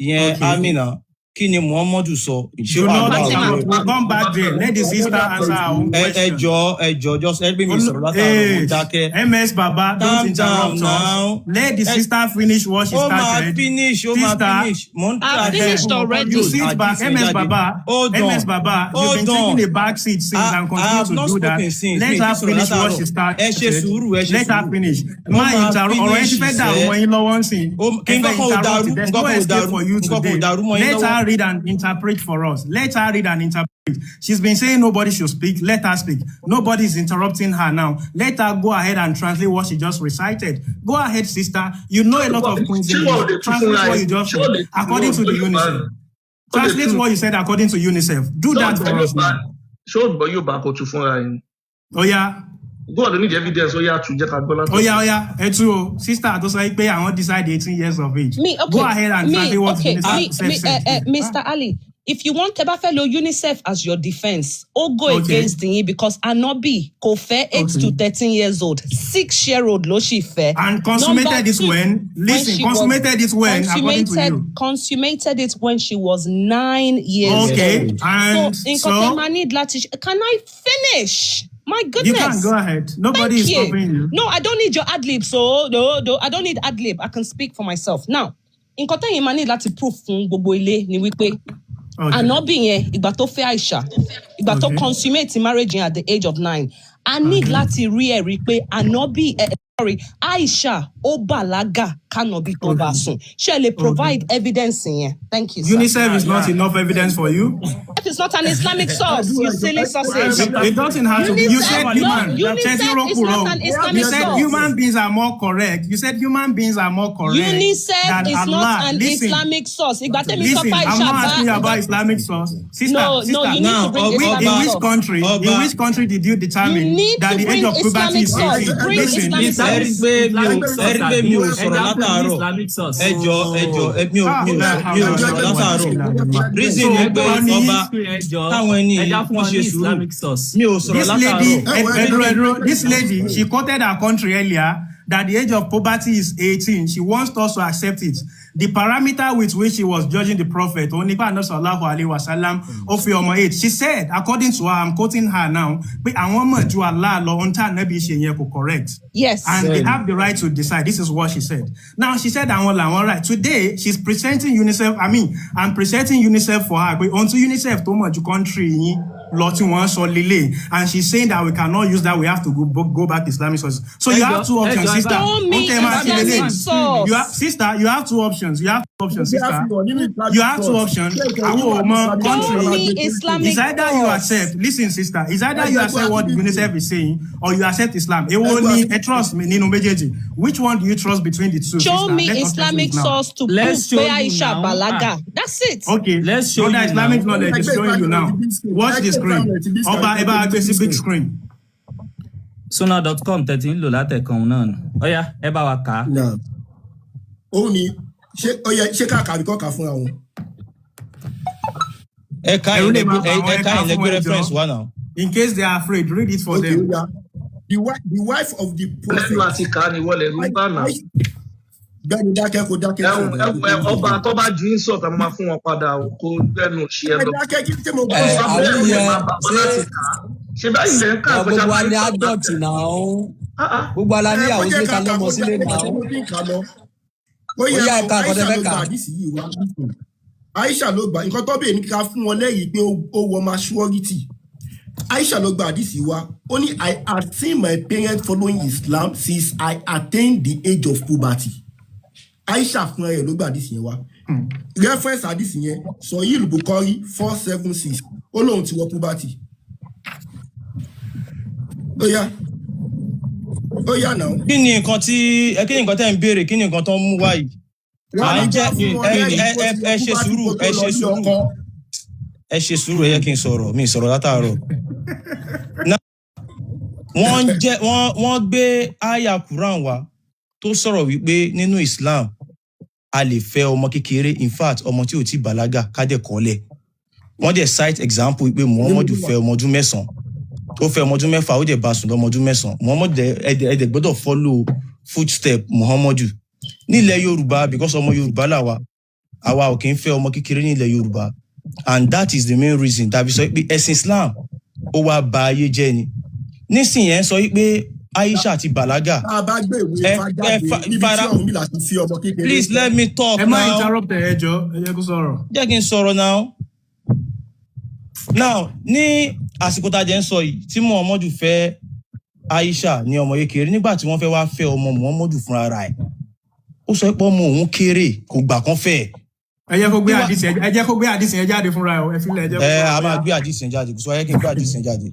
ìyẹn Okay. Amina. Kí ni Muhammadu sọ? Ṣé Do not Allah Fatima. ló We'll come back there. Let the sister answer her own ẹ ẹ question. jọ, ẹ jọ, just ẹ gbé mi sọ̀rọ̀ látàárọ̀, mo dákẹ́. MS Baba, don't Calm down interrupt us. now. Let the sister finish what she Ó máa started. finish, ó máa Sister, finish. Mo ń I've try finished already. You sit back, MS Baba. Hold on. MS Baba, you've Hold been on. taking a back seat since and I continue have to not do that. spoken since. Let Mi her ti sọ̀rọ̀ finish what látàárọ̀. she started. Ẹ ṣe sùúrù, ẹ ṣe Let her sùúrù. finish. Ó Má máa interrupt. Ọ̀rọ̀ yẹn ti fẹ́ finish dàrú sẹ́. mọ́ yín lọ́wọ́ ńsìn. Kí Ẹ nǹkan fẹ́ kan ò interrupt. dàrú, There's nǹkan no kan ò escape dàrú, for you nǹkan kan ò today. dàrú mọ́ yín Let lọ́wọ́. her read and interpret for us. Let her read and interpret. She's been saying nobody should speak. Let her speak. Nobody is interrupting her now. Let her go ahead and translate what she just recited. Go ahead, sister. You know a lot of Queen's Ṣé wọn ò English. lè tún Translate fúnra what ẹ? you just Ṣé ò read lè tún according to the UNICEF. Translate what you said according to UNICEF. Do that for us now. Ṣé ò gbọ́ Yorùbá kò tún fúnra ẹ ni? Ó yá. God need evidence, ó yá, tún jẹ́ ká gbọ́ látọ̀. Ó yá, ó yá. Ẹ tú o. Sister tó sọ pé àwọn decide 18 years of age. Me, okay. Go ahead and Me, translate what okay. UNICEF Me, said. Mr. Ali, if you want, tẹ́ bá fẹ́ lo UNICEF as your defense, ó go against yín because Anobi kò fẹ́ 8 to 13 years old, 6-year-old ló sì fẹ́. And consummated Number it two, when? when Listen, she was consummated it when, according to consummated you? Consummated it when she was 9 years old. And So nǹkan so tẹ́ máa need láti ṣe. Can I finish? My You can goodness. go ahead. Nobody Thank is you. stopping you. No, I don't need your ad lib. So no, I don't need ad lib. I can speak for myself. Now, nǹkan tẹ́yìn máa ní láti proof fún gbogbo ilé ni wípé Ànábì yẹn, ìgbà tó fẹ́ Aisha, ìgbà tó consummate marriage yẹn at the age of 9, a need láti rí ẹ̀rí pé Ànábì ẹ, sorry, Aisha ó bàlágà kánàbì tó bá sùn. Ṣé ẹ lè provide evidence yẹn? Thank you, sir. UNICEF is not enough evidence for you. That is not an Islamic source, you silly sausage. It doesn't have to be. You UNICEF, said no, human. UNICEF is not an You Islamic said source. human beings are more correct. You said human beings are more correct UNICEF than is Allah. not an Listen, Islamic source. Ìgbà tẹ́mi sọ listen. pé I'm Aisha not asking you bá about Islamic source. Sister, No, sister. no, you need Now, to bring In Islamic which source. country? In Ọba. which country did you You determine need that to the age bring of puberty Islamic is source. 18? Bring Listen, Islamic listen. Ẹ rí source. pé mi ò ẹ rí pé mi ò sọ̀rọ̀ látàárọ̀. Ẹ jọ, ẹ jọ, ẹ mi ò mi ò mi ò sọ̀rọ̀ látàárọ̀. Reason ni pé ọba táwọn ẹni yìí wọ́n ṣe sùúrù. Mi ò sọ̀rọ̀ This lady, látàárọ̀. Edro, Edro, this lady, she quoted her country earlier that the age of puberty is 18. She wants us to accept it. The parameter with which she was judging the prophet, Onipa Sallallahu Alaihi Wasallam, ó fi ọmọ 8. She said, according to her, I'm quoting her now, pé àwọn mọ̀ ju Allah lọ, ohun tí Ànábì ṣe yẹn kò correct. And they have the right to decide. This is what she said. Now, she said, àwọn làwọn right. Today, she's presenting UNICEF, I mean, I'm presenting UNICEF for her. Pé ohun tí UNICEF tó mọ̀ ju country yín lọ tí wọ́n sọ lélẹ̀. And she's saying that we cannot use that. We have to go back to Islamic sources. So you have two options, sister. Show me Ohun tẹ́ ẹ máa ṣe lélẹ̀. Islamic source. You have, sister, you have two options. You have two options, sister. You have two options. Àwọn ò mọ Show country. me Islamic It's either you source. accept, listen, sister, it's either you accept what UNICEF is saying or you accept Islam. Èwo ni ẹ trust mi nínú méjèèjì? Which one do you trust between the two, Show sister? me Let us settle Islamic it now. source to prove Let's show pé you Aisha now. bàlágà. That's it. Okay, Let's show brother, you Islamic now. knowledge is showing you now. Watch the screen. Ọba, ẹ bá wa gbé sí big screen. Sunnah.com tẹ̀tí ń lò látẹ̀kan náà nù. Ọ̀yá, ẹ bá wa kà á. Náà òun ni ṣé ó yẹ ṣé ká kàbí kọ́ kà fúnra wọn? Ẹ ká Ẹ̀rù lè ilẹ̀ máa bà wọ́n, ẹ ẹ ká kà ilẹ̀ fún gbé wọn, reference jọ. wá náà. In case they are afraid, read it for Okay, them. ó yá. The wife of the Lẹ́nu prophet. àti kà á ni wọlé ló ń bà náà. Gbẹ́ni dákẹ́, kó dákẹ́ Ẹ̀hún sọ̀rọ̀. ẹ̀hún ọba tó bá ju insult, a máa fún wọn padà o, kó gbẹnu òṣì ẹ Ẹ lọ. dákẹ́ kí tí mo Ẹ gbọ́ Ó sọ. sọ bẹ́ẹ̀, àwọn ó lè yẹn máa bà wọ́n ṣé láti kà á. Ṣé báyìí lẹ́ ń kà ọ kọjá gbogbo wa bá ní insult adult láti. náà. Ah, ah. Gbogbo wa la Ẹ kó níyàwó jẹ́ sílé, ká ta kà lọ́mọ kó sílé dákẹ́ náà. tí mo fi ń kà lọ. Ó Ó yẹ yá, kó ẹ̀ka àkọ́tẹ́ Aisha fẹ́ ló kà. gba àdìsí yìí wá. Aisha ló gba nǹkan tó bèèrè ní ká fún wọn lẹ́yìn pé ó wọ maturity. Aisha ló gba àdìsí wá. Ó ní, "I had seen my parents following Islam since I attained the age of puberty." Aisha fúnra rẹ̀ ló gba àdìsí yẹn wá. Reference àdìsí yẹn, Sahih Bukhari 476. Ó lóun ti wọ puberty. Ó yá, ó yá náà. Kí ni nǹkan tí ẹ, kí ni nǹkan tẹ́ ń béèrè? Kí ni nǹkan tó ń mú wá yìí? Wọ́n À ní ń jẹ́ ká fún wọn ẹ lẹ́rìí ẹ kó ẹ ti wọ ẹ ṣe puberty sùúrù, kó tó ẹ lọ ṣe sí sùúrù. ọkọ. Ẹ ṣe sùúrù, ẹ yẹ kí n sọ̀rọ̀, mi ì sọ̀rọ̀ látàárọ̀. Now, wọ́n ń jẹ́ wọ́n gbé àyà Quran wá tó sọ̀rọ̀ wípé nínú Islam a lè fẹ́ ọmọ kékeré, in fact ọmọ tí ò tí bàlágà, ká dẹ̀ kọ́lẹ̀. Wọ́n dẹ̀ cite example wípé Muhammadu fẹ́ ọmọ ọdún 9, ó fẹ́ ọmọ ọdún 6, ó dẹ̀ bá sùn lọ́mọ ọdún 9. Muhammadu dẹ̀ ẹ dẹ̀ gbọ́dọ̀ follow footstep Muhammadu nílẹ̀ Yorùbá because ọmọ Yorùbá là wa. Àwa ò kì í fẹ́ ọmọ kékeré ní ilẹ̀ Yorùbá, and that is the main reason tàbí sọ pé ẹ̀sìn Islam ó wá ba ayé jẹ́ ni. Nísìnyẹn ẹ sọ pé Aisha ti bàlágà. Tá a bá gbé ìwé Ẹ Ifá ẹ jáde níbi tí Ọ̀rúnmìlà ti fi ọmọ kékeré Please let me talk Ẹ má now. interrupt ẹ, ẹ jọ̀ọ́, ẹ jẹ́ kó sọ̀rọ̀. Jẹ́ kí n sọ̀rọ̀ now. Now, ní àsìkò tá a jẹ́ ń sọ yìí tí Muhammadu fẹ́ Aisha ní ọmọ kékeré, nígbà tí wọ́n fẹ́ wá fẹ́ ọmọ Muhammadu fúnra rẹ̀, ó sọ pé ọmọ òun kéré, kò gbà kán fẹ́ ẹ̀. Ẹ jẹ́ kó gbé àdìsí, ẹ jẹ́ kó gbé àdìsí yẹn jáde fúnra ẹ o, ẹ fi lẹ̀, ẹ jẹ́ kó Ẹ sọ̀rọ̀. a máa gbé àdìsí yẹn jáde. Kò sọ ayé kí n gbé àdìsí yẹn jáde,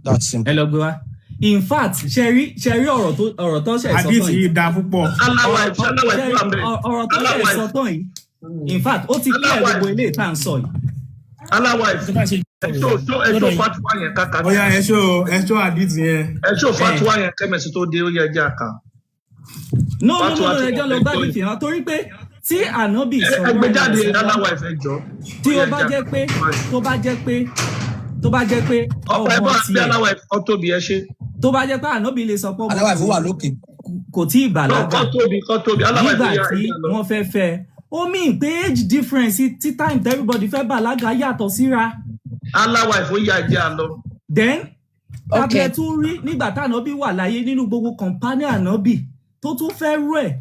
that's simple. Ẹ lọ gbé wá. In fact, ṣe rí ọ̀rọ̀ tó ṣe sọ tán Àdìsí yìí. yìí dáa púpọ̀. Aláwa ìfẹ́, aláwa Ṣe ìfẹ́ wà ń bẹ̀. ọ̀rọ̀ tó ṣe Aláwa sọ tán yìí, in fact, ó ti clear gbogbo eléyìí tá à ń sọ yìí. Aláwa ìfẹ́, ẹ ṣó fatuwa yẹn káka. Ó yá, ẹ ṣó àdìsí yẹn. Ẹ ṣó fatuwa yẹn kẹ́mẹ̀sì tó dé, ó yẹ jẹ́ àká. No, no, no, Fatuwa no, tí ẹjọ́ wọ́n lọ fẹ́ gbá gbọ́ mi yìí. fi hàn torí pé tí ànábì Ẹ gbé jáde, aláwa ìfẹ́ jọ. Tí ó bá jẹ́ pé tó bá jẹ́ pé Ọ̀pọ̀ ẹ ọmọ bá gbé tiẹ̀ aláwa ìfẹ́ kọ́ tóbi, ẹ ṣe. Tó bá jẹ́ pé ànábì lè sọ pé ọmọ Aláwa ìfẹ́ wà lókè. kò tí ì bàlágà Kọ́ tóbi, kọ́ tóbi, aláwa nígbà ìfẹ́ yá tí ẹ̀yà lọ. wọ́n fẹ́ fẹ́, ó mean pé age difference tí time everybody fẹ́ bàlágà yàtọ̀ síra. Aláwa ìfẹ́ yá ẹ̀jẹ̀ àlọ. Then Okay. tàbí tún rí nígbà tánábì wà láyé, nínú gbogbo companion ànábì tó tún fẹ́ rú ẹ̀,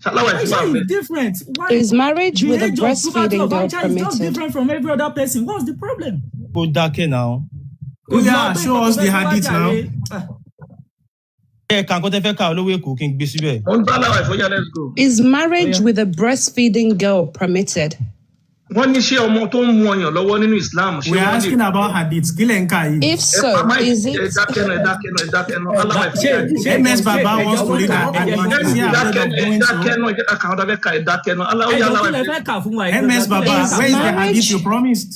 Aláwa ìfẹ́ Aisha wà is bẹ́ẹ̀. different. Why Is marriage the with a age of puberty breastfeeding of girl Aisha is just permitted? different from every other person. What's the problem? Kó dákẹ́ náà. Ó yá, show us the hadith now. Ẹ kà nǹkan tẹ́ fẹ́ ká, olówó Èkó, kí n gbé síbẹ̀. Mo ń gbá aláwa ìfẹ́ yá, let's go. Is marriage with a breastfeeding girl permitted? Wọ́n ní ṣé ọmọ tó ń mu ọyàn lọ́wọ́ nínú Islam, ṣé We are wọ́n lè. asking about hadith. Kí lẹ̀ ń kà yìí? If so, is Ẹ it dákẹ́ náà, ẹ dákẹ́ náà, ẹ dákẹ́ náà, aláwa ìfẹ́ yá. MS Baba wants to read an hadith. Is he afraid of Ẹ doing so? dákẹ́ náà, ẹ jẹ́ ká kà wọ́n dábẹ́ ká, ẹ dákẹ́ náà, aláwa yá, Ẹjọ́, aláwa kí lẹ ìfẹ́. fẹ́ kà fún wa? MS Baba, Is where is the hadith marriage you promised?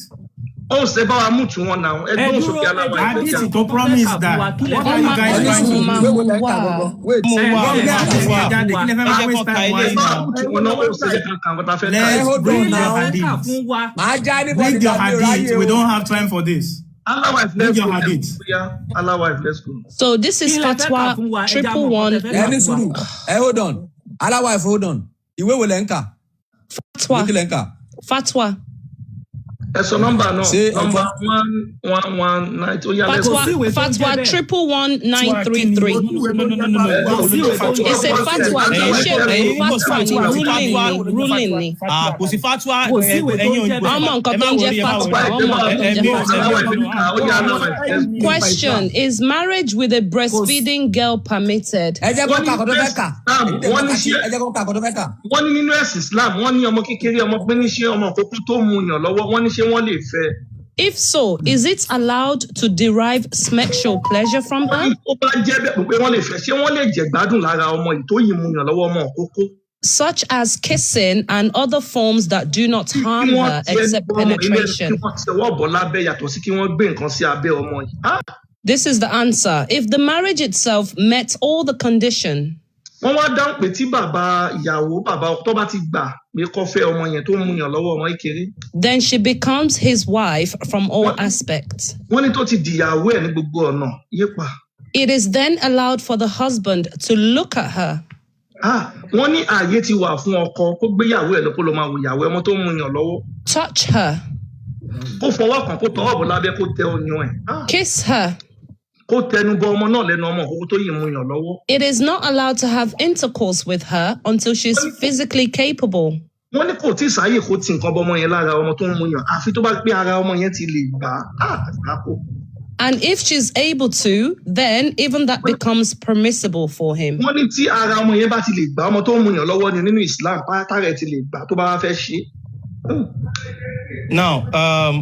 Ó ṣe bá wa mú tí wọn náà, ẹ Ẹ gbóhùn dúró, sókè, aláwa ẹ ìfẹ́ Hadith yá. tó promise that. What are you guys Ẹ ní trying to sùúrù, do? ìwé wo lẹ ń kà gangan? Wait. Mo wá, Wọ́n gbé mo hadith wá. yẹn jáde. Kí lẹ fẹ́ Ẹ máa jẹ́ kó waste ka time wa eléyìí yìí? Bá náà. wa mú tí wọn náà, ó ṣe jẹ́ ká kà nǹkan tá a fẹ́ kà. Ẹ Let's hold on read your now. hadith. Fún wa. Màá já anybody Read your dá, mi ò hadith. ráyè We o. don't have time for this. Aláwa ìfẹ́, Read let's your go. hadith. Yá, aláwa ìfẹ́, let's go. So this is Kí lẹ fẹ́ kà fatwa fún wa? Ẹ já triple mọ̀ nǹkan one tẹ́ fẹ́ Ẹ kà ní fún wa. sùúrù, ẹ hold on, aláwa ìfẹ́, hold on. Ìwé wo lẹ ń kà? Ìwé Fatwa. kí lẹ ń kà? Fatwa. Ẹ sọ nọ́mbà náà. Ṣé ẹ Nọ́mbà 1119, ó yá, let's go. Fatwa Sí ìwé tó ń jẹ́ fatwa bẹ́ẹ̀. 111933. Kò sí ìwé tó ń jẹ́ No. Kò sí ìwé tó ń jẹ́ It's a bẹ́ẹ̀. fatwa, kì í ṣe ìwé. Ẹ̀yin kò sí Fatwa ni, fatwa àti ruling fatwa. ni, ruling ni. Ah, kò sí fatwa. Kò sí ìwé tó ń Ẹ̀yin jẹ́ òyìnbó. bẹ́ẹ̀. Wọ́n mọ nǹkan Ẹ tó má ń jẹ́ worry, ẹ má fatwa, worry. wọ́n mọ nǹkan tó ń jẹ́ Ẹ fatwa. Aláwa ìfẹ́ ní ká, ó yá, aláwa ìfẹ́. Question: Is marriage with a breastfeeding girl permitted? Ẹ jẹ́ kó Wọ́n ní kà kó tó fẹ́ kà. Islam, Ẹ̀yin tẹ́ wọ́n fẹ́ ní kà sí, ṣe ẹ jẹ́ kó kà kó tó fẹ́ kà. Wọ́n ní nínú ẹ̀sìn Islam, wọ́n ní ọmọ kékeré, ọmọ píníṣẹ́, ọmọ òkókó tó mu yàn lọ́wọ́, wọ́n ní ṣé wọ́n lè fẹ́? If so, is it allowed to derive sexual pleasure from Wọ́n her? ní tó bá jẹ́ bẹ́ẹ̀ pé wọ́n lè fẹ́, ṣé wọ́n lè jẹ̀gbádùn lára ọmọ yìí tó yìí mu yàn lọ́wọ́, ọmọ òkókó? Such as kissing and other forms that do not Kí harm wọ́n her tiẹ̀ except bọ́ ọmọ ilé, kí penetration. wọ́n tẹwọ́ bọ̀ lábẹ́, yàtọ̀ sí kí wọ́n gbé nǹkan sí abẹ́ ọmọ yìí. Ah! This is the answer. If the marriage itself met all the condition, Wọ́n wá dáhùn pé tí bàbá ìyàwó, bàbá ọkọ tó bá ti gbà pé kó fẹ́ ọmọ yẹn tó ń mu yàn lọ́wọ́, ọmọ kékeré, then she becomes his wife from all aspects. Wọ́n ní tó ti dìyàwó ẹ̀ ní gbogbo ọ̀nà yípa. It is then allowed for the husband to look at her, Ah, wọ́n ní ààyè ti wà fún ọkọ kó gbéyàwó ẹ̀ lọ, kó lọ máa wò ìyàwó ẹ̀, ọmọ tó ń mu yàn lọ́wọ́, touch her, kó fọwọ́ kàn, kó tọwọ́ bọ̀ lábẹ́, kó tẹ ọyàn ẹ̀. Ah, kiss her. kó tẹnu bọ ọmọ náà lẹ́nu, ọmọ òkókó tó yìí mu yàn lọ́wọ́. It is not allowed to have intercourse with her until she is physically capable. Wọ́n ní kò tí ì sáyè kó ti nǹkan bọ ọmọ yẹn lára, ọmọ tó ń mu yàn, àfi tó bá pé ara ọmọ yẹn ti lè gbà á. Àgbákò. And if she's able to, then even that becomes permissible for him. Wọ́n ní tí ara ọmọ yẹn bá ti lè gbà, ọmọ tó ń mu yàn lọ́wọ́ ni nínú Islam, pátá rẹ̀ ti lè gbà, tó bá wá fẹ́ ṣe é. Now,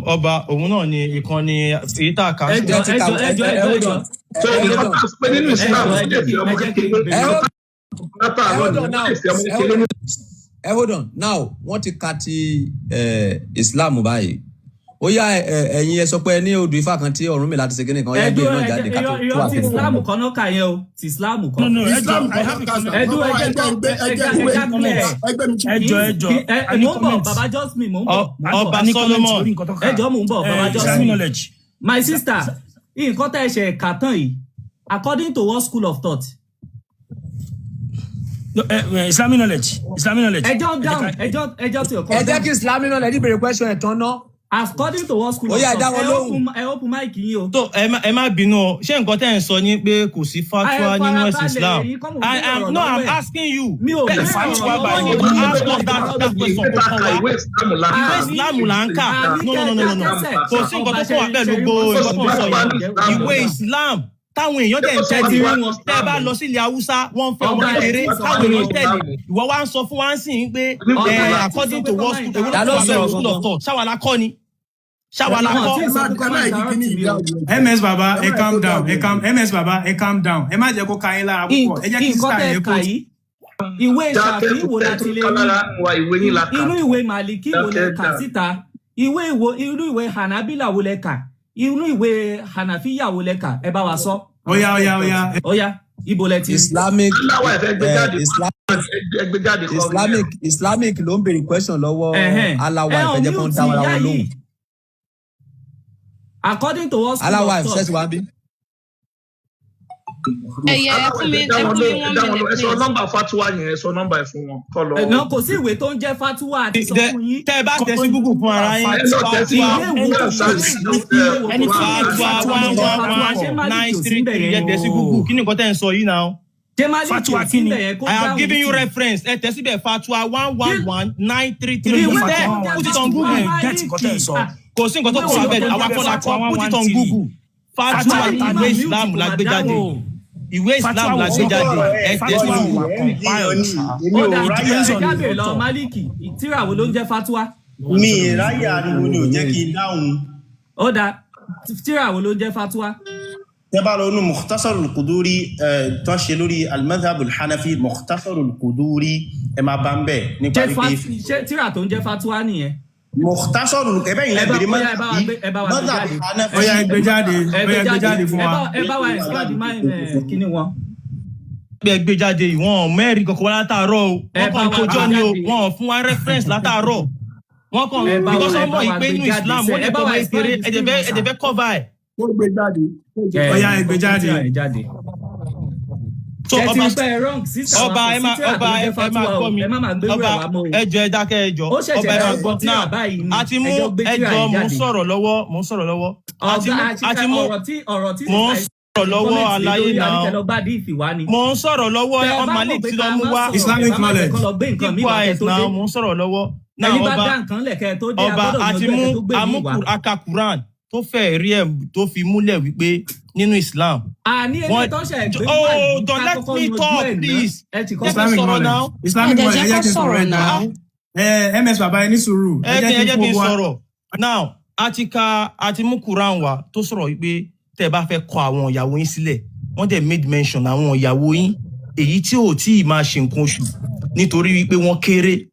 ọba òun náà ni ìkànnì èyí tá a kà. Ẹjọ, ẹjọ, ẹjọ, ẹjọ, ẹjọ. So nǹkan tá a sọ pé nínú Islam, Ẹjọ, ó lè fi ọmọ ẹ jẹ́ kí n kékeré Ẹ hold látàárọ̀ ẹ hold ni on ó now. lè fi ọmọ kékeré ní. Ẹ hold on now. Wọ́n ti ka ti Islam báyìí. Ó yá, ẹ̀yin ẹ sọ pé ẹ ní odù Ifá kan tí Ọ̀rúnmìlà ti ṣe kíní kan, ó yá, gbé Ẹdú, náà jáde ká tó irọ́, tó ti àfihàn. Islam kan náà kà yẹn o, ti Islam kan. No, ẹjọ, Islam I have a comment. Ẹdú, ẹjẹ ẹjẹ ẹjẹ ẹjẹ clear. ẹgbẹ́ mi. Ẹjọ, ẹjọ, Ẹ I ní mò ń bọ̀, comment. Baba Justin, mò ń bọ̀, mò ń bọ̀. Ọba I ní comment Solomon. lórí nǹkan tó kà. Ẹjọ, mò ń bọ̀, Baba Islamic Justin. knowledge. My sister, nǹkan tẹ́ ẹ ṣe kà tán yìí, according to what school of thought? No, Islamic knowledge, Islamic knowledge. Ẹjọ́ dáhùn, ẹjọ́ tí ọkọ Ẹ jẹ́ kí Islamic knowledge béèrè question ẹ̀ tán ná. According to what school Ó yá, of ẹ dá thought, wọn ẹ lóhùn. open, ẹ open mic yín o. Tó ẹ má bínú o, ṣé nǹkan tẹ́ ẹ̀ ń sọ ni pé kò sí fatwa Ẹ nínú ẹ̀sìn farabalẹ̀, Islam? èyí kọ́ mò ń I béèrè am ọ̀rọ̀ no, I'm lọ́wọ́ ẹ̀. asking you. Mi ò Bẹ́ẹ̀ béèrè fatwa ọ̀rọ̀ by lọ́wọ́ you yín. ask us that question, Ìwé kò kàn ta wá. ìwé Islam la Ìwé kà. Islam là ń kà. No, no, no, no, no, kò sí nǹkan tó kàn wá pẹ̀lú gbogbo nǹkan tó ń sọ yìí. Ìwé Islam táwọn èèyàn dẹ̀ ń Ṣé ti tẹ̀lé, rí wọn? tẹ́ ẹ bá lọ sí ilẹ̀ Haúsá, wọ́n ń fẹ́ ọmọ Ọba ẹ̀ kékeré tí sọ táwọn pé èèyàn tẹ̀lé. Ìwọ wá ń sọ fún wa ń sìn pé Ọba ẹ ẹ̀ tí sọ according pé to kọ́ what máa school, èwo Ta ló ló kàn wá sọ̀rọ̀ pẹ̀lú school of gangan? thought? Ṣáwa la kọ́ ni? Ṣáwa la Wọn kọ́? tí Ẹ sọ má pé ẹ kọ́ má máa yí kíní interrupt mi o. ìdáhùn. Ms Baba, ẹ calm down, ẹ calm. Ms Baba, ẹ calm down. Ẹ má jẹ́ kó ka yín lára púpọ̀. Ẹ jẹ́ kí Nǹkan sister tẹ́ yẹn kà kó. yìí, ìwé Dákẹ́ Ṣàfí wo la tó ti lè kálára rí? wa, ìwé yín la kà. Inú ìwé Màlìkí wo lẹ Dákẹ́ kà dà. síta? Ìwé ìwo, inú ìwé Hànábílà wo lẹ kà? Inú ìwé Hànàfíyà wo lẹ kà? Ẹ bá wa sọ. Óyá, óyá, óyá. Óyá, ibo lẹ ti rí? Islamic Aláwa ẹ fẹ́ gbé jáde, Islam ẹ gbé jáde kọ́ rí. Islamic ló ń béèrè question lọ́wọ́ Ẹ̀hẹ́n. Aláwa Ẹ ìfẹ́ jẹ́ kó ń unmute dá ara ìyá wọn lóhùn. yìí. According to what school Aláwa of ìfẹ́ thought? ti wá ń bí. Ẹyẹ, ẹ Aláwa fún mi, ẹ dá ẹ wọn fún mi lóhùn, ẹ one dá wọn minute, lóhùn. Ẹ sọ please. nọ́mbà fatuwa yẹn, ẹ sọ nọ́mbà ẹ fún wọn kọ́ lọ. Ẹ̀nà kò sí ìwé tó ń jẹ́ fatuwa àti sọ fún yín. Tẹ́ ẹ bá tẹ sí Google fún ara yín, Ẹ lọ tẹ sí fatwa Ìwé wo Google tó search ìwé wo Ẹni tó tí ń jẹ́ fatwa fatuwa one tó ń jẹ́ one fatuwa, ṣé one Málíkì nine ò sí three ńbẹ̀ three, ẹ yẹn? tẹ sí Google. Kí ni nǹkan tẹ́ ń sọ yìí náà? Ṣé Málíkì Fatwa ò sí kí ni? ńbẹ̀ yẹn kó I have dáhùn given you sí? reference. Ẹ tẹ síbẹ̀, fatwa 111933. Ìwé It's tó there. ń jẹ́ Put it on fatuwa Google. Get nǹkan tẹ́ ń Málíkì. sọ. Kò sí nǹkan tó Ìwé kàn wá wo bẹ́ẹ̀. tó ń Àwa jẹ́ kọ́ la fatuwa? kọ́. Put it on Google. Fatwa, Fatwa ìwé ta ni? Islam la gbé jáde. Ìwé Islam Fatwa la wo? gbé jáde. Ẹ tẹ sí Fatwa Google. wà compiled. Èmi Ó ò dà, ráyè. Depends on ẹ the jábèrè lọ author. Málíkì, tíra wo ló ń jẹ́ fatuwa? Mi ì ráyè, ariwo ni ò jẹ́ kí n dáhùn. Ó dà, tíra wo ló ń jẹ́ fatuwa? Tẹ́ bá lọ nú Mukhtasarul Quduri tó ṣe lórí al-madhhab al-Hanafi, Mukhtasarul Quduri, ẹ máa bá ń bẹ̀ nípa Ṣé wípé ṣé tíra tó ń jẹ́ fatuwa nìyẹn? Mukhtasarul ẹbẹ́ yìí Ẹ bá lẹ́bìrì ó yá, ẹ bá wa gbé, ẹ bá wa gbé madhhab jáde. Hanafi. Óyá, ẹ gbé jáde. Ẹ Óyá, gbé ẹ gbé jáde. jáde fún Ẹ wa. bá wa expand mind kíní wọn. Ẹ gbé jáde, ìwọ̀n mẹ́rin kankan wá látàárọ̀ o. Ẹ Wọ́n bá kàn wa kójọ́ gbé ni o. jáde. Wọ́n ò fún wa reference látàárọ̀. Wọ́n kàn Ẹ bá wa because ẹ wọ́n bá mọ̀ wa ìpé gbé inú jáde Islam sẹ́. wọ́n Ẹ lè bá kọ́ wa ọmọ kékeré, expand ẹ dẹ̀ screen fẹ́ wọn ẹ dẹ̀ sà. fẹ́ cover ẹ̀. Ó gbé jáde. Ó gbé Ẹ Óyá, ẹ gbé kó jáde. tíra yẹn jáde. So Ṣé ti ọba rí pé ẹ wrong, sister wa? ọba, Kò ẹ sí má tíra tó ọba, ń ẹ jẹ́ ẹ máa fatuwa o. gbọ́ mi. Ẹ má máa gbérú Ọba, ẹ̀ wá mọ́ o. ẹ jọ̀ọ́, ẹ dákẹ́, ẹ jọ̀ọ́. Ó ṣẹ̀ṣẹ̀ Ọba, ẹ máa gbọ́ gbọ́ tíra now. báyìí ni. A ti mú Ẹ jọ gbé ẹ tíra jọ̀ọ́, yẹn mò ń jáde. sọ̀rọ̀ lọ́wọ́, mò ń sọ̀rọ̀ lọ́wọ́. A ti Ọ̀gá mú a ti àṣìkà mú ọ̀rọ̀ tí mò ń sister sọ̀rọ̀ lọ́wọ́, comment lé àlàyé lórí náà. àníkẹ́ lọ gbádìí ìfìwá ni. Mò ń sọ̀rọ̀ lọ́wọ́. Tẹ Ẹ bá mọ̀ Malik pé ti ká lọ mú má wá. sọ̀rọ̀, ẹ Islamic bá má jẹ́ knowledge. kán lọ gbé nǹkan Keep míì wá kẹ́ quiet tó dé. now, mò ń sọ̀rọ̀ lọ́wọ́ now. Ẹni bá Ọba dá nǹkan lẹ̀ kẹ́ tó dé, a ọba, gbọ́dọ̀ a ti yanjú ẹ̀ mú kẹ́ tó gbé míì wá. aka Quran tó fẹ́ rí ẹ̀ tó fi múlẹ̀ wípé nínú Islam Àní wọ́n eléyìí tó ṣẹ̀ gbé wá Oh, yìí, don't ká let kọ́kọ́ me yanjú talk, ẹ̀ ná. please. Ẹ ti Jẹ́ kọ́kọ́ kí n Islamic sọ̀rọ̀ knowledge. now. Islamic Ẹ dẹ̀ knowledge, jẹ́ ẹ jẹ́ kó kí n sọ̀rọ̀, sọ̀rọ̀ ẹ náà. jọ̀ọ́. Ẹ Ms Baba, ẹ ní sùúrù. Ẹ Ẹ jẹ́ kí kí ẹ n jẹ́ fún kí n gbogbo wa. sọ̀rọ̀ now. A ti ka, a ti mú Quran wá tó sọ̀rọ̀ wípé tẹ́ ẹ bá fẹ́ kọ àwọn ìyàwó yín sílẹ̀, wọ́n dẹ̀ made mention àwọn ìyàwó yín èyí tí ò tí ì máa ṣe nǹkan oṣù, nítorí wípé wọ́n kéré,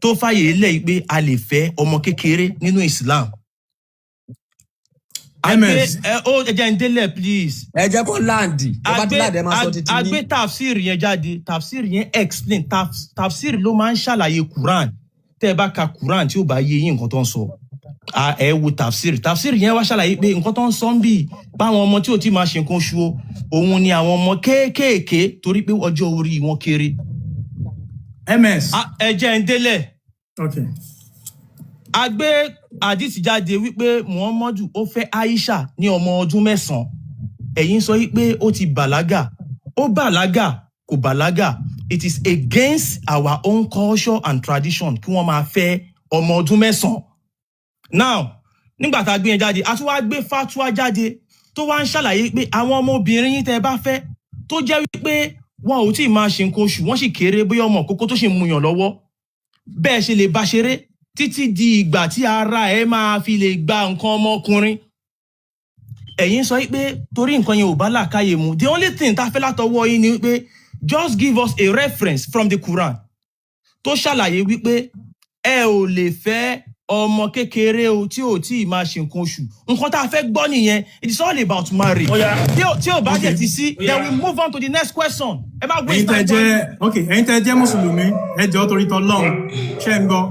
tó fàyè lẹ̀ wípé a lè fẹ́ ọmọ kékeré nínú Islam. A gbé MS. ẹ ó ẹ jẹ́ n délẹ̀, please. Ẹ jẹ́ kó land. Tó bá A ti gbé land, ẹ máa sọ títí a yín. gbé tafsir yẹn jáde. Tafsir yẹn explain, tafsir ló máa ń ṣàlàyé Quran. Tẹ́ ẹ bá ka Quran, tí ó bá yé yín nǹkan tó ń sọ, ẹ wo tafsir. Tafsir yẹn wá ṣàlàyé pé nǹkan tó ń sọ ń bì báwọn ọmọ tí ò tí máa ṣe nǹkan oṣù o, òun ni àwọn ọmọ kéékèèké, torí pé ọjọ́ orí wọn kéré. MS. Ẹ jẹ́ ń délẹ̀. Okay. A gbé àdìsí jáde wípé Muhammadu ó fẹ́ Aisha ní ọmọ ọdún 9. Ẹ̀yin sọ wípé ó ti bàlágà. Ó bàlágà, kò bàlágà, it is against our own culture and tradition kí wọ́n máa fẹ́ ọmọ ọdún 9. Now, nígbà tá a gbé yẹn jáde, a tún wá gbé fatwa jáde tó wá ń ṣàlàyé pé àwọn ọmọbìnrin yín tẹ́ ẹ bá fẹ́, tó jẹ́ wípé wọn ò tí ì máa ṣe nǹkan oṣù, wọ́n sì kéré, bóyá ọmọ kókó tó sì ń muyàn lọ́wọ́, bẹ́ẹ̀ ṣe lè bá ṣeré títí di ìgbà tí ara ẹ máa fi lè gba nǹkan ọmọkùnrin. Ẹ̀yin sọ pé torí nǹkan yẹn ò bá làákàyè mu. The only thing tá a fẹ́ látọwọ́ yín ni wípé just give us a reference from the Quran tó ṣàlàyé wípé ẹ ò lè fẹ́ ọmọ kékeré o tí ò tí ì máa ṣe nǹkan oṣù. Nǹkan tá a fẹ́ gbọ́ nìyẹn. It is all about marriage. Tí ò bá jẹ́ ti sí, then we move on to the next question. Ẹ má Ẹ̀yin waste tẹ́ time. jẹ́, ok, ẹ̀yin tẹ́ jẹ́ mùsùlùmí, ẹ jọ̀ọ́, torí tọlọ́run, ṣé ń gbọ́?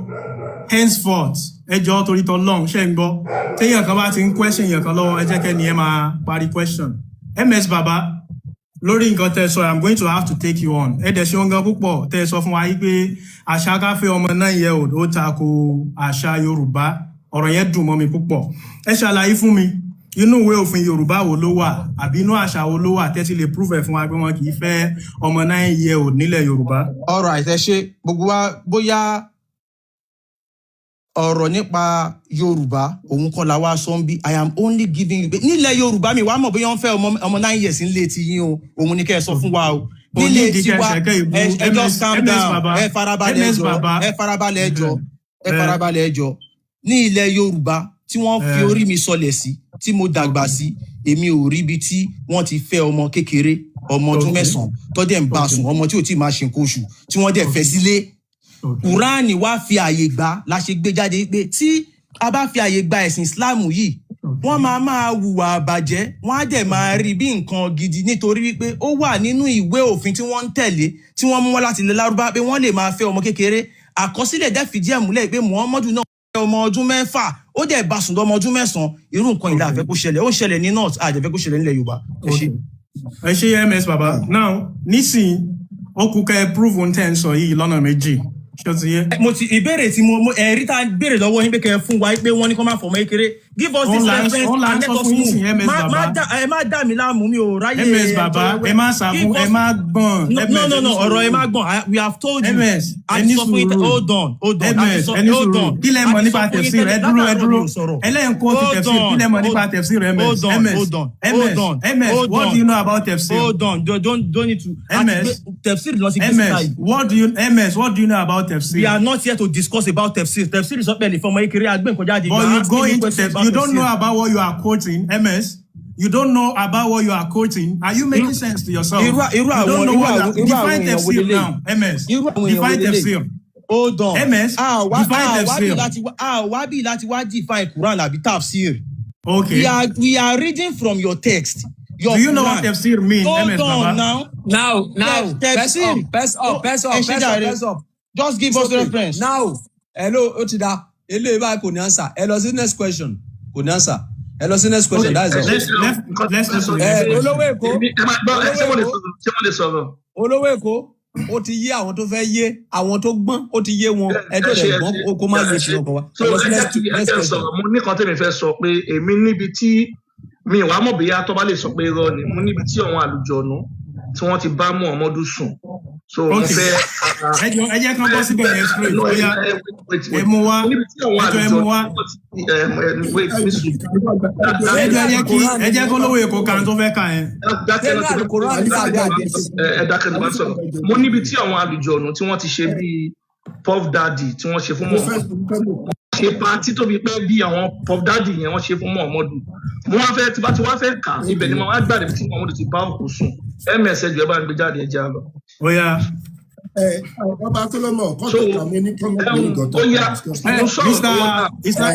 Henceforth, ẹ jọ̀ọ́, torí tọlọ́run, ṣé ń gbọ́? Téèyàn kan bá ti ń question èèyàn kan lọ́wọ́, ẹ jẹ́ kẹ́ni ẹ máa parí question. Ms Baba, Lórí nǹkan tẹ́ sọ, I'm going to have to take you on. Ẹ dẹ̀ ṣeun gan púpọ̀ tẹ́ sọ fún wa yìí pé àṣà káfẹ́ ọmọ 9-year-old ó tako àṣà Yorùbá. Ọ̀rọ̀ yẹn dùn mọ́ mi púpọ̀. Ẹ ṣàlàyé fún mi, inú ìwé òfin Yorùbá wo ló wà àbí inú àṣà wo ló wà tẹ́tí lè prove ẹ̀ fún wa pé wọn kì í fẹ́ ọmọ 9-year-old nílẹ̀ Yorùbá? Alright, ẹ ṣe. Gbogbo wa, bóyá ọ̀rọ̀ nípa Yorùbá òun kọ́ la wá sọ ń bí. I am only giving you, nílẹ̀ Yorùbá, mi wàá mọ̀ bóyá wọ́n fẹ́ ọmọ 9 years nílé ti yín o, òun ni kẹ́ ẹ sọ fún wa o. Kò ní Nílé ìdí tiwa, kẹsẹ̀kẹ́ ìbú. ẹ just MS calm MS down. baba. Ẹ farabalẹ̀, ẹ MS jọ̀ọ́. baba. Ẹ farabalẹ̀, ẹ jọ̀ọ́. Ẹ farabalẹ̀, ẹ jọ̀ọ́. Ní ilẹ̀ Yorùbá tí wọ́n fi orí mi sọlẹ̀ sí, tí mo dàgbà sí, èmi ò rí ibi tí wọ́n ti fẹ́ ọmọ kékeré, ọmọ ọdún 9, tó dẹ̀ ń bá sùn, ọmọ tí ò tí ì máa ṣe nǹkan oṣù, tí wọ́n dẹ̀ fẹ́ sílé. Kùránì wá fi àyè gbà la ṣe gbé jáde pé tí a bá fi àyè gba ẹ̀sìn Islam yìí, wọ́n máa máa hùwà àbàjẹ́, wọ́n á dẹ̀ máa rí bí nǹkan gidi, nítorí wípé ó wà nínú ìwé òfin tí wọ́n ń tẹ̀lé, tí wọ́n mú wọn láti ilẹ̀ Lárúbá, pé wọ́n lè máa fẹ́ ọmọ kékeré. Àkọsílẹ̀ dẹ̀ fìdí ẹ̀ múlẹ̀ pé Muhammadu náà fẹ́ ọmọ ọdún 6, ó dẹ̀ bá sùn lọ́mọ ọdún 9. Irú nǹkan ìlà àfẹ́ kó ṣẹlẹ̀, ó ń ṣẹlẹ̀ ní north, àjẹfẹ́ kó ṣẹlẹ̀ nílẹ̀ Yorùbá. Ẹ ṣé. Ẹ ṣe, MS baba. Now nísìnyí, ó kú kẹ́ ẹ prove ohun tẹ́ ń sọ yìí lọ́nà méjì. Ṣé ó ti yé? Mo ti ìbéèrè tí mo ẹ̀rí tá a béèrè lọ́wọ́ yín pé kẹ́ ẹ fún wa pé wọ́n ní kó má fọmọ kékeré. Give us this Òun là ń reference òun là ń and let sọ us fún yín move. sìn, MS Má má baba. dá ẹ, má dà mí láàmú, mi ò ráyè MS ẹjọ́ baba, wẹ́wẹ́. ẹ má sá Give fún ẹ us má gbọ̀n. No, MS, no, ẹ no, ní no, ọ̀rọ̀ ẹ sùúrù. má gbọ̀n. We have told you. MS, A ẹ ti ní sọ fún yín sùúrù. Hold on, hold on. A ti MS, sọ ẹ ní hold sùúrù. on. Kí lẹ A mọ̀ ti nípa sọ fún yín tafsir? Ẹ tẹ́lẹ̀, dúró, ẹ látàárọ̀ dúró. mi ò sọ̀rọ̀. Ẹlẹ́yìn kó ti Hold tafsir. Kí on, lẹ mọ̀ nípa hold tafsir, MS? hold on, MS, hold on, MS, hold on, MS, hold what on. do you know about tafsir? Hold on, don't need to. A ti MS, gbé tafsir lọ sí gbé síta MS, yìí. what do you MS, what do you know about We tafsir? are not here to discuss about tafsir. Tafsir sọ pé ẹ lè fọmọ kékeré, agbé nǹkan jáde. You But are you asking go me into questions tafsir. about You don't know tafsir. about what you are quoting, MS. You don't know about what you are quoting. Are you making sense to yourself? Irú irú You don't àwọn know irú what you àwọn are. irú àwọn Define èèyàn wo tafsir leléyìí? now, MS. Irú àwọn èèyàn wo Define leléyìí? tafsir. Hold on. MS, A wá define a wá bí tafsir. láti wá a wá bí láti wá define Quran àbí tafsir. Okay. We are reading from your text, your Do you know what Quran. tafsir mean, Hold MS on Baba? now. Now, press Tafsir. up, press up, press Ẹ up, ṣe press up, jàre. press up. Just give It's us okay. reference. Now, hello, ó ti da. Eléyìí báyìí kò ní answer. Ẹ lọ sí next question. Kò ní answer. Ẹ lọ sí next question, Ok, that is ẹ all. ṣe. Let's let's go to the Ẹ next question. Olówó Èkó, Èmi ẹ máa gbọ́ ẹ. Olówó Ṣé mo lè Èkó, sọ̀rọ̀? Ṣé mo lè sọ̀rọ̀? Olówó Èkó, ó ti yé àwọn tó fẹ́ yé, àwọn tó gbọ́n, ó ti yé wọn. Ẹ tó Ẹ ṣe dẹ̀ ẹ gbọ́n, ṣe kó má ẹ yé ṣe. sí ọkọ̀ wa. So Ẹ lọ sí ẹ jẹ́ next kí ẹ next jẹ́ n question. sọ̀rọ̀. Mo ní kan tèmi fẹ́ sọ pé èmi níbi tí mi wàá mọ̀ bóyá tó bá lè sọ pé irọ́ ni, mo níbi tí àwọn àlùjọ̀nù tí wọ́n ti bá Muhammadu sùn, so mo Okay. fẹ́ Ẹ jọ̀ọ́, ẹ jẹ́ kán bọ́ síbẹ̀ yẹn straight. No, Ó ẹ yá, ẹ wait, ẹ wait. mú wá. Mo níbi tí àwọn Ẹ jọ̀ọ́, ẹ àlùjọ̀nù mú wá. tí wọ́n ti ẹ wait, ní sùn. Ẹ jọ̀ọ́, ẹ jẹ́ kí ẹ jẹ́ kó lówó Èkó kan tó fẹ́ kà yẹn. Dákẹ́ Ṣé náà ní ti Àlùkùránì ní tàbí àdìsí? ẹ dákẹ́ ní bá sọ̀rọ̀. Mo níbi tí àwọn àlùjọ̀nù tí wọ́n ti ṣe bíi Puff Daddy tí wọ́n ṣe fún Mo fẹ́ Muhammadu, mo fẹ́ mọ̀. ṣe party tó fi pẹ́ bí àwọn Puff Daddy yẹn wọ́n ṣe fún Muhammadu. Mo wá fẹ́ tí bá ti wá fẹ́ kà, ibẹ̀ ni mo wá gbàdé tí Muhammadu ti bá òkú sùn. Ms, ẹjọ, ẹ bá ń gbé jáde, ẹ jẹ́ á lọ. Ó yá. Ẹ ọba Solomon kọ́ So tó kà mí ní comment lórí nǹkan tó ó yá, discuss. Ẹ mo sọ̀rọ̀ Mr. lọ́wọ́ náà. Mr.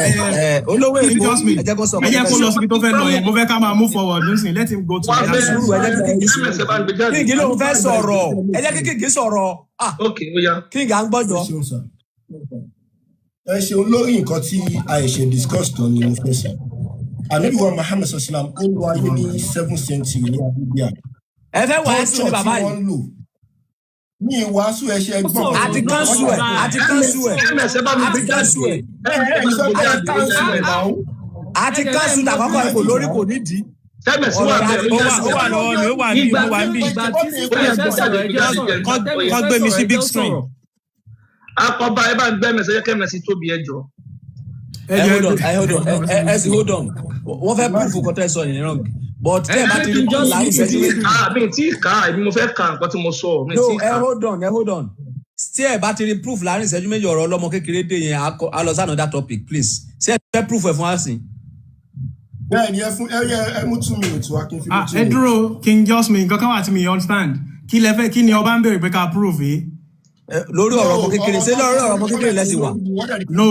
Ẹ Olówó King Èkó, Jasmine, ẹ jẹ́ kó sọ ẹ nǹkan tó jẹ́ fẹ́ kó sọ. lọ síbi tó fẹ́ lọ yẹn. Mo fẹ́ ká máa move forward nísìnyí. Let him go to Wá the Ẹ fẹ́ ní sùúrù, ẹ jẹ́ kí King ms, ẹ bá ń gbé jáde. King lòun fẹ́ sọ̀rọ̀. Ẹ jẹ́ kí King sọ̀rọ̀. Ah, Ok, ó yá. King, à ń Ẹ gbọ́jọ́. ṣeun sir. Ẹ ṣeun. Lórí nǹkan tí a ṣe discuss tán ni mo fẹ́ sọ. Ànábì wa Muhammad sallam, ó lọ ayé ní seven century ní Arabia. Ẹ fẹ́ wàásù Culture ní tí bàbá wọ́n yìí. ń lò ní ìwàásù, ẹṣẹ Ó gbọ́n sọ̀rọ̀ Àti kan tó kánsù ẹ̀, àti kánsù ẹ̀, Ms, ẹ bá mi àti gbé jáde. kánsù ẹ̀, ẹ ẹ sọ Ms, pé ẹ ẹ bá mi gbé kánsù jáde. ẹ̀ náà. Àti kánsù tàkọ́kọ́ ẹ̀, kò lórí kò nídìí. Ms wà Ọ̀rọ̀ bẹ́ẹ̀, àti ó Ó yá. wà kánsù ó ẹ̀. wà lọ́wọ́ mi, ó wà níbí, Ìgbà mo wà tí níbí. ìgbà tí Ó sísá yá, ẹ gbé fẹ́ jáde, sọ̀rọ̀, ẹ gbé jẹ́ jáde sọ̀rọ̀. jẹ́ Ìgbà tẹ́mi Kọ́ fẹ́ gbé mi sọ̀rọ̀, sí ẹ big jẹ́ screen. sọ̀rọ̀. Akọba, ẹ bá ń gbé ms, ẹ jẹ́ kí ms tóbi, ẹ jọ. Ẹ Ẹ jọ̀ọ́, ẹ hold on, ẹ hold on, ẹ sì hold on. Wọ́n fẹ́ proof nǹkan tẹ́ sọ yẹn wrong. But Ẹ tẹ́ ẹ bá ṣé ti kí rí n just láàrin leave ìṣẹ́jú it. méjì. Ah, mi tí ì kà á, èmi mo fẹ́ ka nǹkan tí mo sọ, mi No, tí ì ẹ kà á. hold on, ẹ hold on. Tí ẹ bá ti rí proof láàrin ìṣẹ́jú méjì, ọ̀rọ̀ ọlọ́mọ kékeré dé yẹn, á lọ sí another topic, please. Ṣé ẹ fẹ́ proof ẹ̀ fún wa sí? Bẹ́ẹ̀ ni, ẹ fún ẹ yẹ ẹ mú 2 minutes wá kí n fi mú Ah, two ẹ minutes. dúró, King Jasmine, nǹkan kan wà tí mi understand. Kí lẹ fẹ́, kí ni ọba ń béèrè pé ká prove yìí? Lórí No, ọ̀rọ̀ ọmọ kékeré, ọ̀rọ̀ ṣé tá a lórí sọ ọ̀rọ̀ ọmọ kékeré lẹ́sìn wà? wọ́n dẹ̀ ní No,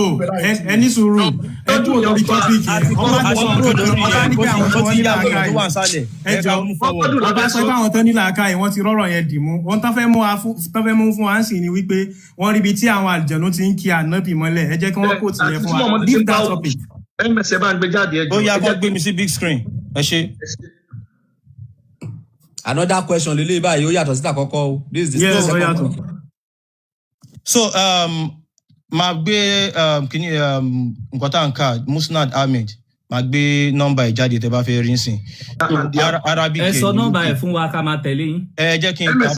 ẹ ní sùúrù. Ẹ kúrò lórí topic yẹn. Àti Ọba kúrò ti sọ àti kúrò nǹkan kan. lórí Ọba yẹn ní ó pé ti àwọn tí ó wọ́n ti ní yá àwọn èèyàn tó làákàyè. wà nísàlẹ̀. Ẹ Ẹ ká jọ̀ọ́, move forward. Muhammadu la ọba fẹ́ sọ sọ. pé àwọn tó ní làákàyè, wọ́n ti rọ́rọ̀ yẹn dì mú. Wọ́n tán fẹ́ mú wa fún tán fẹ́ mú fún wa ń sìn ni wípé wọ́n rí ibi tí àwọn àlùjànnú ti ń kí ànábì mọ́lẹ̀. Ẹ jẹ́ kí wọ́n kò Àti tìyẹn tí fún wa. Muhammadu ti Leave ń bá that òkú topic. sùn. Ms, ẹ bá ń gbé jáde, ẹ Ó jọ. yá, Ẹ kọ́ jẹ́ gbé mi sí big screen. Ẹ ṣe. Another question lélẹ́yìí báyìí, ó yàtọ̀ síta kọ́kọ́ o. This is the Yes, ó second yàtọ̀. one. So máa gbé kíní nǹkan tá à ń kà, Musnad Ahmed, máa gbé nọ́mbà ẹ̀ jáde tẹ́ bá fẹ́ rí nsìn. And Arabic Ẹ ẹ̀ sọ ní nọ́mbà UK. ẹ fún wa ká máa tẹ̀lé yín. Ẹ jẹ́ kí n kà.